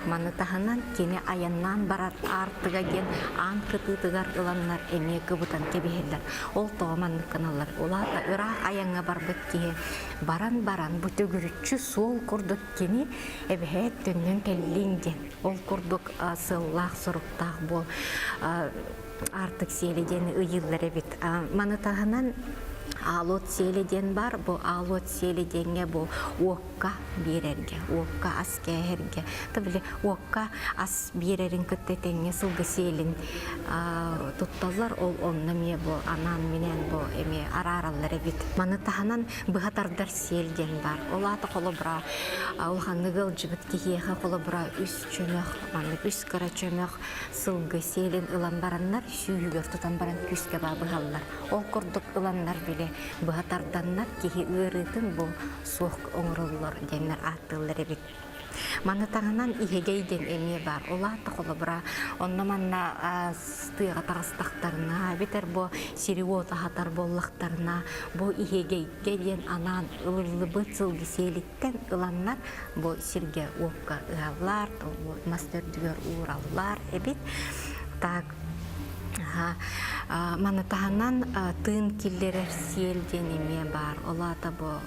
Маны таһынан кини айаннаан барар аартыга диэн аан кытыытыгар ыланнар эмиэ кыбытан кэбиһэллэр. Ол тоҕо маннык гыналлар? Улаата ыраах айаҥҥа барбыт киһи баран-баран бу төгүрүччү суол курдук кини эбэһээт төннөн кэллиҥ диэн ол курдук сыаллаах-соруктаах буол Аартык сиэлэ диэн ыйыыллар эбит. Маны таһынан аалуот сиэлэ диэн бар. Бу аалуот сиэлэ диэҥҥэ бу уокка биэрэргэ, уокка ас кээһэргэ. То били уокка ас биэрэрин кытта тэҥҥэ сылгы сиэлин тутталлар. Ол онно эмиэ бу анаан-минээн бу эмиэ араараллар эбит. Маны таһынан быһа тардар сиэл диэн баар. Ол аата холобура улаханнык ыалдьыбыт киһиэхэ холобура үс чөмөх, маннык үс кыра чөмөх сылгы сиэлин ылан бараннар сүүһүгэр тутан баран күүскэ баа быһаллар. Ол курдук ыланнар били быһа тарданнар киһи ыарыытын бу суох оҥороллор диэннэр ааттыыллар эбит. Маны таһынан иһэгэй диэн эмиэ баар. Ол аата холобура онно-манна тыаҕа таҕыстахтарына, эбэтэр бу сири-уоту аһатар буоллахтарына, бу иһэгэйгэ диэн анаан ылыллыбыт сылгы сиэлиттэн ыланнар бу сиргэ-уокка ыһаллар, мас төрдүгэр уураллар эбит. Так, маны таһынан тыын киллэрэр сиэл диэн эмиэ баар. Ол аата бу.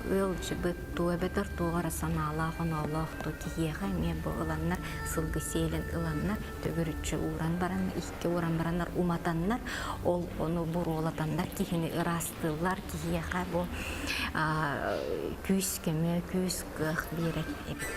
Ыалдьыбыт туо эбэтэр туох эрэ санаалаах-оноолоох туо киһиэхэ эмиэ бу ыланнар сылгы сиэлин ыланнар төгүрүччү ууран баран икки ууран бараннар уматаннар ол ону буруолатаннар киһини ыраастыыллар киһиэхэ бу күүс-көмө күүс-кыах биэрэр эбит.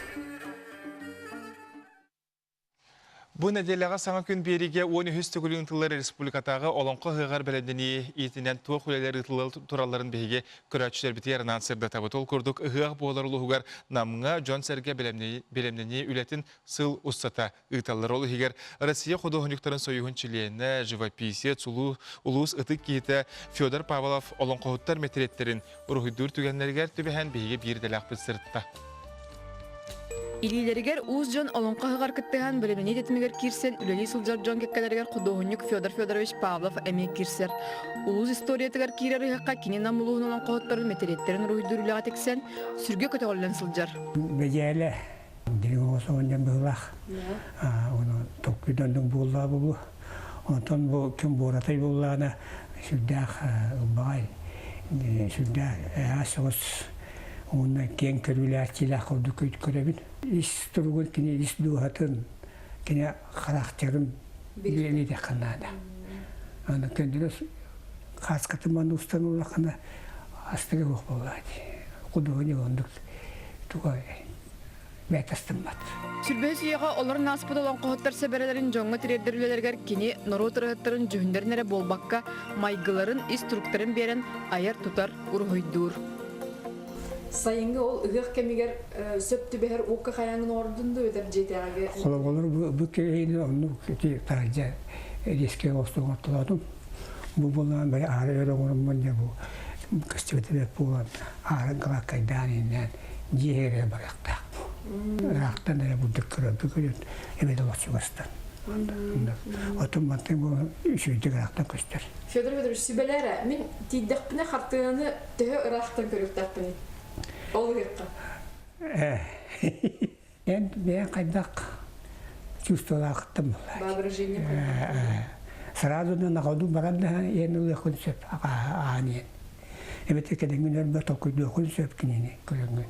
Бу нэдиэлэҕэ саҥа күн биэриигэ 13 төгүл ыытыллар республикатааҕы Олоҥхо ыһыаҕар бэлэмнэнии иитинэн туох үлэлэр ыытылла туралларын биһиги көрөөччүлэрбитигэр анаан сырдатабыт. Ол курдук ыһыах буолар улууһугар Намҥа дьон-сэргэ бэлэмнэнии үлэтин сыл устата ыыталлар. Ол иһигэр Россия худуоһунньуктарын союһун чилиэнэ, живописец, улуус ытык киһитэ Федор Павлов олоҥхоһуттар мэтириэттэрин уруһуйдуур түгэннэригэр түбэһэн биһиги биир идэлээхпит сырытта. Илиилэригэр уус дьон олоҥхо ыһыҕар кыттыһан бэлэмнэнии тэтимигэр киирсэн үлэлии сылдьар дьон кэккэлэригэр худуоһунньук Федор Федорович Павлов эмиэ киирсэр. Улуус историятыгар киирэр ыһыахха кини Нам улууһун олоҥхоһуттарын мэтириэттэрин уруһуйдуур үлэҕэ тиксэн, сүргэ көтөҕүллэн сылдьар. Бэдьээлэ дириҥ оҕо соҕунньан быһыылаах. Ону толкуйданнык буоллаа буолуо. Онтон бу ким буоратай буоллаҕына сүрдээх ылбаҕай, сүрдээх ыраас соҕус уонна киэҥ көрүүлээччилээх курдук көрөбүн. Ис туругун кини ис дууһатын, кини характерын билиэтэххэ наада. Аны көннөрү хааскатын манна устан ыллаххына астыга суох буоллаҕа дии. Худуоһунньук оннук туга бэйэтэ астыммат. Сүрбэһис үйэҕэ олорон ааспыт олоҥхоһуттар сэбэрэлэрин дьоҥҥо тириэрдэр үлэлэригэр кини норуот ырыаһыттарын дьүһүннэрин эрэ буолбакка, майгыларын, ис туруктарын биэрэн айар-тутар, уруһуйдуур. Сайыҥҥы ол ыһыах кэмигэр сөп түбэһэр уокка хайааҥҥын оҥордун дуу эбэтэр дьиэтээҕигэ? Холоболор бу киһини оннук ити таһырдьа рискэ оҥостолоотум. Бу буолан бары аара өр оҥоруммун дьэ бу көстүбэтэ бэрт буолан аарын кылааккайдаан иннээн дьиэ эрэ барыахтаах. Ыраахтан эрэ бурдук көрөрбү көрүн эбэтэ олох чугастан. Отун мантан бу үчүгэйдик ыраахтан көстөр. Федор Федорович, сүбэлээ эрэ, мин тиийдэхпинэ хартыынаны төһө ыраахтан көрүөхтээхпиний? Ол ыһыахха. Эн бэйэҥ хайдах чувстволаахыттан буоллаа. Воображение. Сразу на ходу баран да эн ылыаххын сөп аан иэн. Эбэтэр кэлэҥҥин өлбө толкуйдуоххун сөп кинини көрөҥҥүн.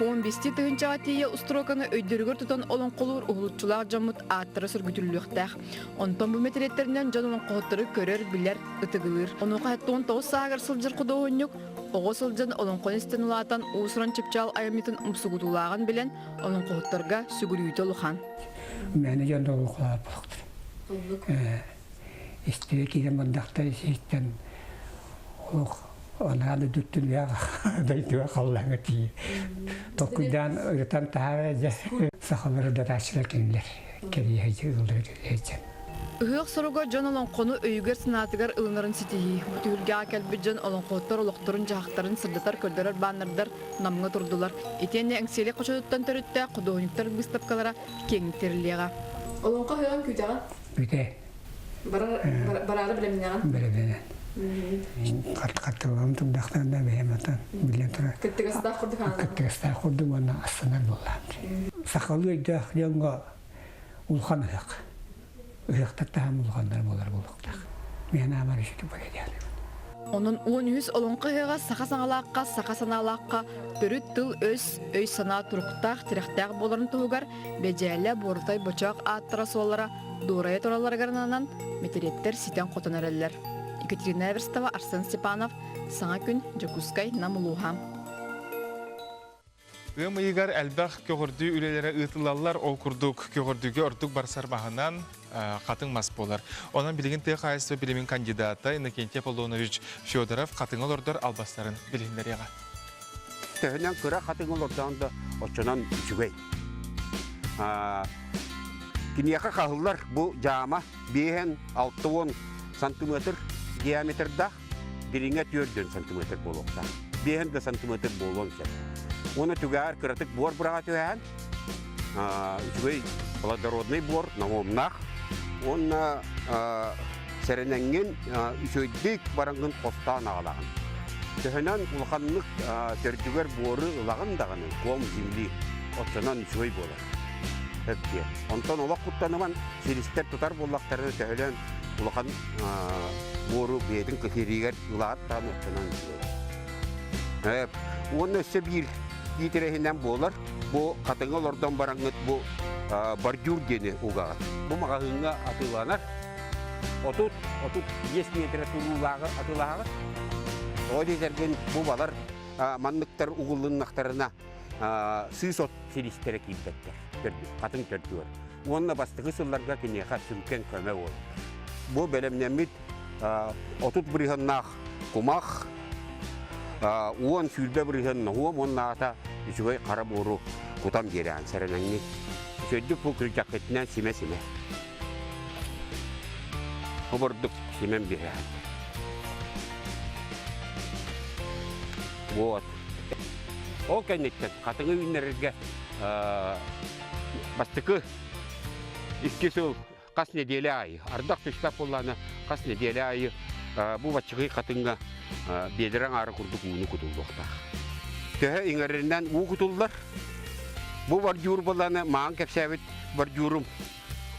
15 тыһыынчаҕа тиийэ устуруоканы өйдөрүгэр тутан олоҥхолуур уһулуччулаах дьоммут ааттара сөргүтүллүөхтээх. Онтон бу мэтириэттэринэн дьон олоҥхоһуттары көрөр, билэр, ытыгылыыр. Онуоха 19 сааһыгар сылдьар худуоһунньук оҕо сылдьан олоҥхону истэн улаатан уус-уран чыпчаал айымньытын умсугутуулааҕын билэн олоҥхоһуттарга сүгүрүйүүтэ улахан. Мээнэ дьон да олоҥхолоох буолуохтара. Истиэ киирэн бардахтар исиһиттэн олох анаа да дүттүлээх дойдуга халлааҥҥа тиийэ толкуйдаан ырытан таһаара дьэ сахалары датааччылар кинилэр кэриэһэ ыллары кэриэһэ Ыһыах соруга дьон олоҥхону өйүгэр-санаатыгар ылынарын ситиһии. Бу түһүлгэҕэ кэлбит дьон олоҥхоһуттар олохторун-дьаһахтарын сырдатар көрдөрөр баннердар Намҥа турдулар. Итиэннэ Эҥсиэли хочотуттан төрүттээх худуоһунньуктар быыстапкалара киэҥник тэриллиэҕэ. Олоҥхо ыһыаҕын күүтэҕин? Бүтэ. Бараары бэлэмнэҕин? Бэлэмнэнэн. Хаттыллам турдахтарына бэйэм атан билэн турар. Кыттыгастаах курдук аанан. Кыттыгастаах курдук уонна астынар буоллаам. Сахалыы өйдөөх дьоҥҥо улахан ыһыах. Ыһыахтар таһым улаханнар буолар буолуохтаах. Миэнэ аамар үчүгэй буолар Онон 13 олоҥхо ыһыаҕа саха саҥалаахха, саха санаалаахха төрүт тыл-өс, өй-санаа туруктаах, тирэхтээх буоларын туһугар Бэдьээлэ, Буорутай, Бочоох ааттара-суоллара дуорайа туралларыгар ананан мэтириэттэр ситэн-хотон эрэллэр. Екатерина Эверстова, Арсен Степанов, Саҥа күн, Дьокуускай, Нам улууһа. Ыам ыйыгар элбэх көҕөрдүү үлэлэрэ ыытыллаллар. Ол курдук көҕөрдүүгэ ордук барсар маһынан хатыҥ мас буолар. Онон билигин тыа хаһаайыстыба билимин кандидата Иннокентий Аполлонович Федоров хатыҥы олордор албастарын билиһиннэриэҕэ. Төһөнөн кыра хатыҥ олордоон да оччонон үчүгэй. Киниэхэ хаһыллар бу дьаама биэһэн 60 сантиметр диаметрдаах дириҥэ 4 сантиметр буолуохтаах. 5 да сантиметр буолуон сөп. Уонна түгэҕэр кыратык буор быраҕа түһээн, үчүгэй плодородный буор, ноһуомнаах. Уонна сэрэнэҥҥин үчүгэйдик бараҥҥын хостоон аҕалаҕын. Төһөнөн улаханнык төрдүгэр буору ылаҕын даҕаны, ком земли, оччонон үчүгэй буолар. Өптиэ. Онтон олох куттаныман силистэр тутар буоллахтарына төһөлөөн улахан буору бэйэтин кытыырыгар ылаат даҕаны оччонон үчүгэй. Уонна өссө биир киитэрэһинэн буолар. Бу хатыҥы олордон бараҥҥыт бу бордюр диэни угаҕыт. Бу маҕаһыыҥҥа атыыланар. 30-35 метрэ туруулааҕы атыылаһаҕыт. Ол диэтэргин бу балар манныктар угуллуннахтарына сыыс от силистэрэ киирбэттэр, хатыҥ төрдүгэр. Уонна бастакы сылларга киниэхэ сүҥкэн көмө буолар. Бу бэлэмнэммит 30 бырыһыаннаах кумах, 10-20 бырыһыан ноһуом уонна аата үчүгэй хара буору кутан биэрээн сэрэнэҥҥит. Үчүгэйдик бу күрдьэххитинэн симэ-симэ. Обордук симэн биэрээн. Вот. Ол кэнниттэн хатыҥы үүннэрэргэ бастакы икки сыл хас нэдиэлэ аайы, ардах түспэт буоллаҕына хас нэдиэлэ аайы бу баччыгый хатыҥҥа биэдэрэ аҥаара курдук ууну кутуллуохтаах. Төһө иҥэрэринэн уу кутуллар. Бу бордюр буоллаҕына маҥан кэпсээбит бордюрум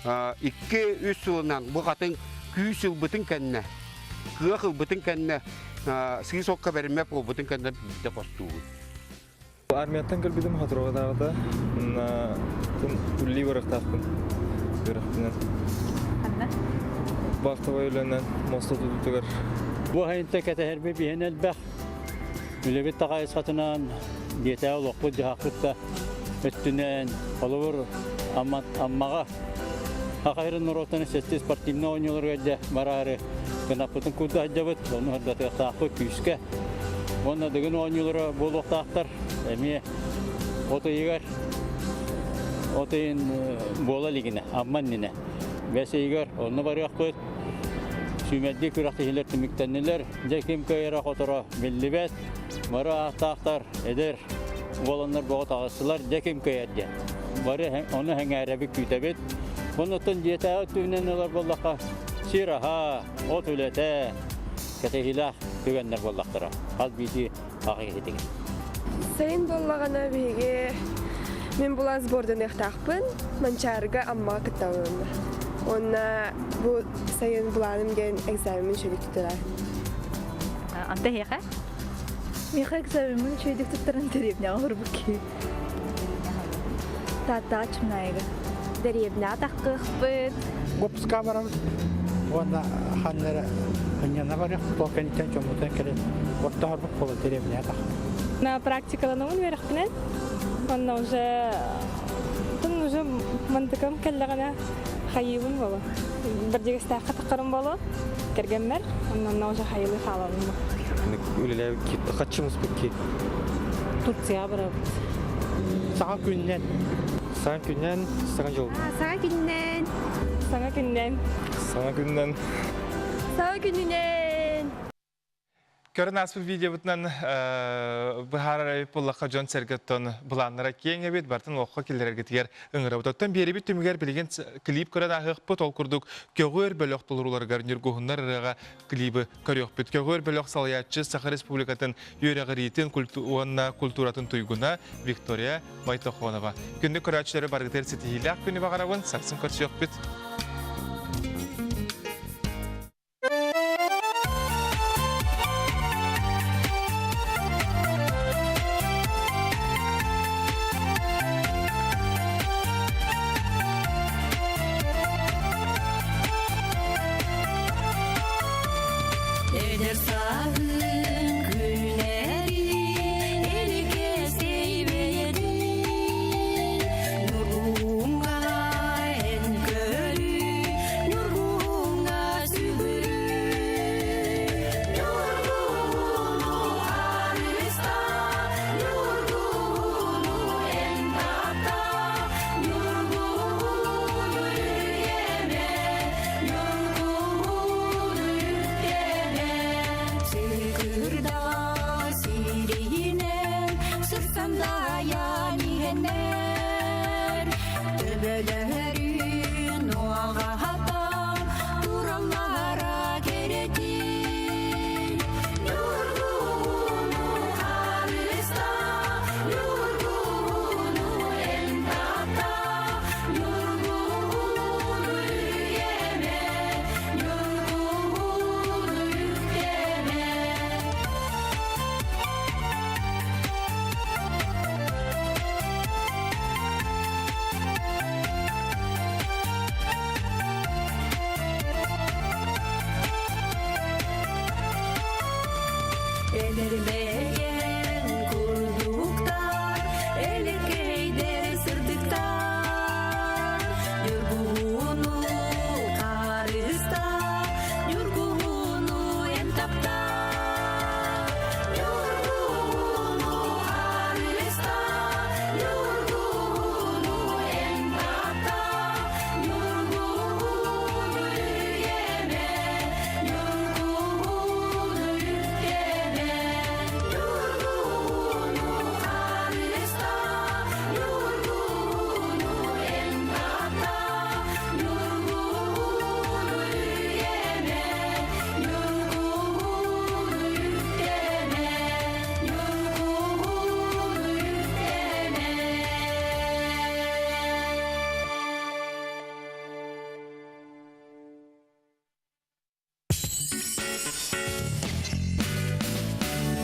2-3 сылынан бу хатыҥ күүс ылбытын кэннэ, кыах ылбытын кэннэ сыыс окко бэриммэт буолбутун кэннэ биирдэ хостуубун. Армияттан кэлбитим хотуругатааҕыта уонна үлэлии барыахтаахпын үөрэхпинэн. Ханна? Вахтовай үлэнэн муоста тутуутугар. Бу айынта кэтэһэрбит биһин элбэх. Үлэбит таҕайысхатынан диэтээ олохпут дьаһахпыт да өттүнэн холобур Аммаҕа Ахайрын норуоттарын сэттис спортивнай оонньууларыгар дьэ бараары кынаппытын курда сылдьабыт, ону сырдатыахтаахпыт күүскэ. Уонна Дыгын оонньуулара буолуохтаахтар эмиэ от ыйыгар от ыйын буола илигинэ, Амма иннинэ. Бэс ыйыгар онно барыахпыт. Сүүмэрдии күрэхтэһиилэр түмүктэннилэр. Дьэ ким кыайара-хоторо биллибэт. Бары ааттаахтар, эдэр уоланнар бөҕө таҕыстылар. Дьэ ким кыайар диэн. Бары ону сэҥээрэбит, күүтэбит. Оннуттан дьиэтээҕи өттүнэн ылар буоллахха, сир аһа, от үлэтэ, кэтэһиилээх түгэннэр буоллахтара. Хас биирдии аҕа киһитигэр. Сайын буоллаҕына биһиги мин булан сборданыахтаахпын, Манчаарыга Аммаҕа кыттабын. Уонна бу сайын былааным диэн экзамеммин үчүгэйдик туттарар. Анта эһиэхэ? Миэхэ экзамеммин үчүгэйдик туттаран дэриэбинэҕэ олорбут киһи. Тааттаҕа Чымнаайыга. Дэриэбинэҕэ таххыахпыт. Гопска барабыт уонна ханна эрэ ынньана барыахпыт, ол кэнниттэн дьоммутун кэлэн ортоһорбут буола дэриэбинэҕэ таххыт. На практикаланабын үөрэхпинэн. Онно уже тун уже мантыкам кэллэҕинэ хайыыбын боло. Бэрдьигэстээххэ таххарым боло. Кэргэммэр, онно уже хайылыы хаалабын. Үлэлээбит хаччымыспыт ки. Турцияҕа барабыт. Саҥа күннэн. Саҥа күннэн, саҥа дьыл. Саҥа күннэн. Саҥа күннэн. Саҥа күннэн. Саҥа күнүнэн. Көрөн ааспыт видеобытынан быһаарар эбит буоллахха дьон-сэргэттэн былааннара киэҥ эбит, барытын олоххо киллэрэргитигэр ыҥырабыт. Оттон биэрибит түмүгэр билигин клип көрөн ааһыахпыт, ол курдук Көҕүөр бөлөх толорууларыгар Ньургуһуннар ырыаҕа клибы көрүөхпүт. Көҕүөр бөлөх салайааччы Саха Республикатын үөрэҕириитин уонна культуратын туйгуна Виктория Мойтохонова. Күндү көрөөччүлэри барыгытыгар ситиһиилээх күнү баҕарабын, сарсын көрсүөхпүт. Эдэр сааһын күнэри эликэстэй бэйэтин Нургуҥҥа эн көрү Ньургуҥҥа сүгүрү Ньургуну харыста Ньургуну эн таптаа Ньургуну үргэмэ Ньургуну үктэмэ Сыкырда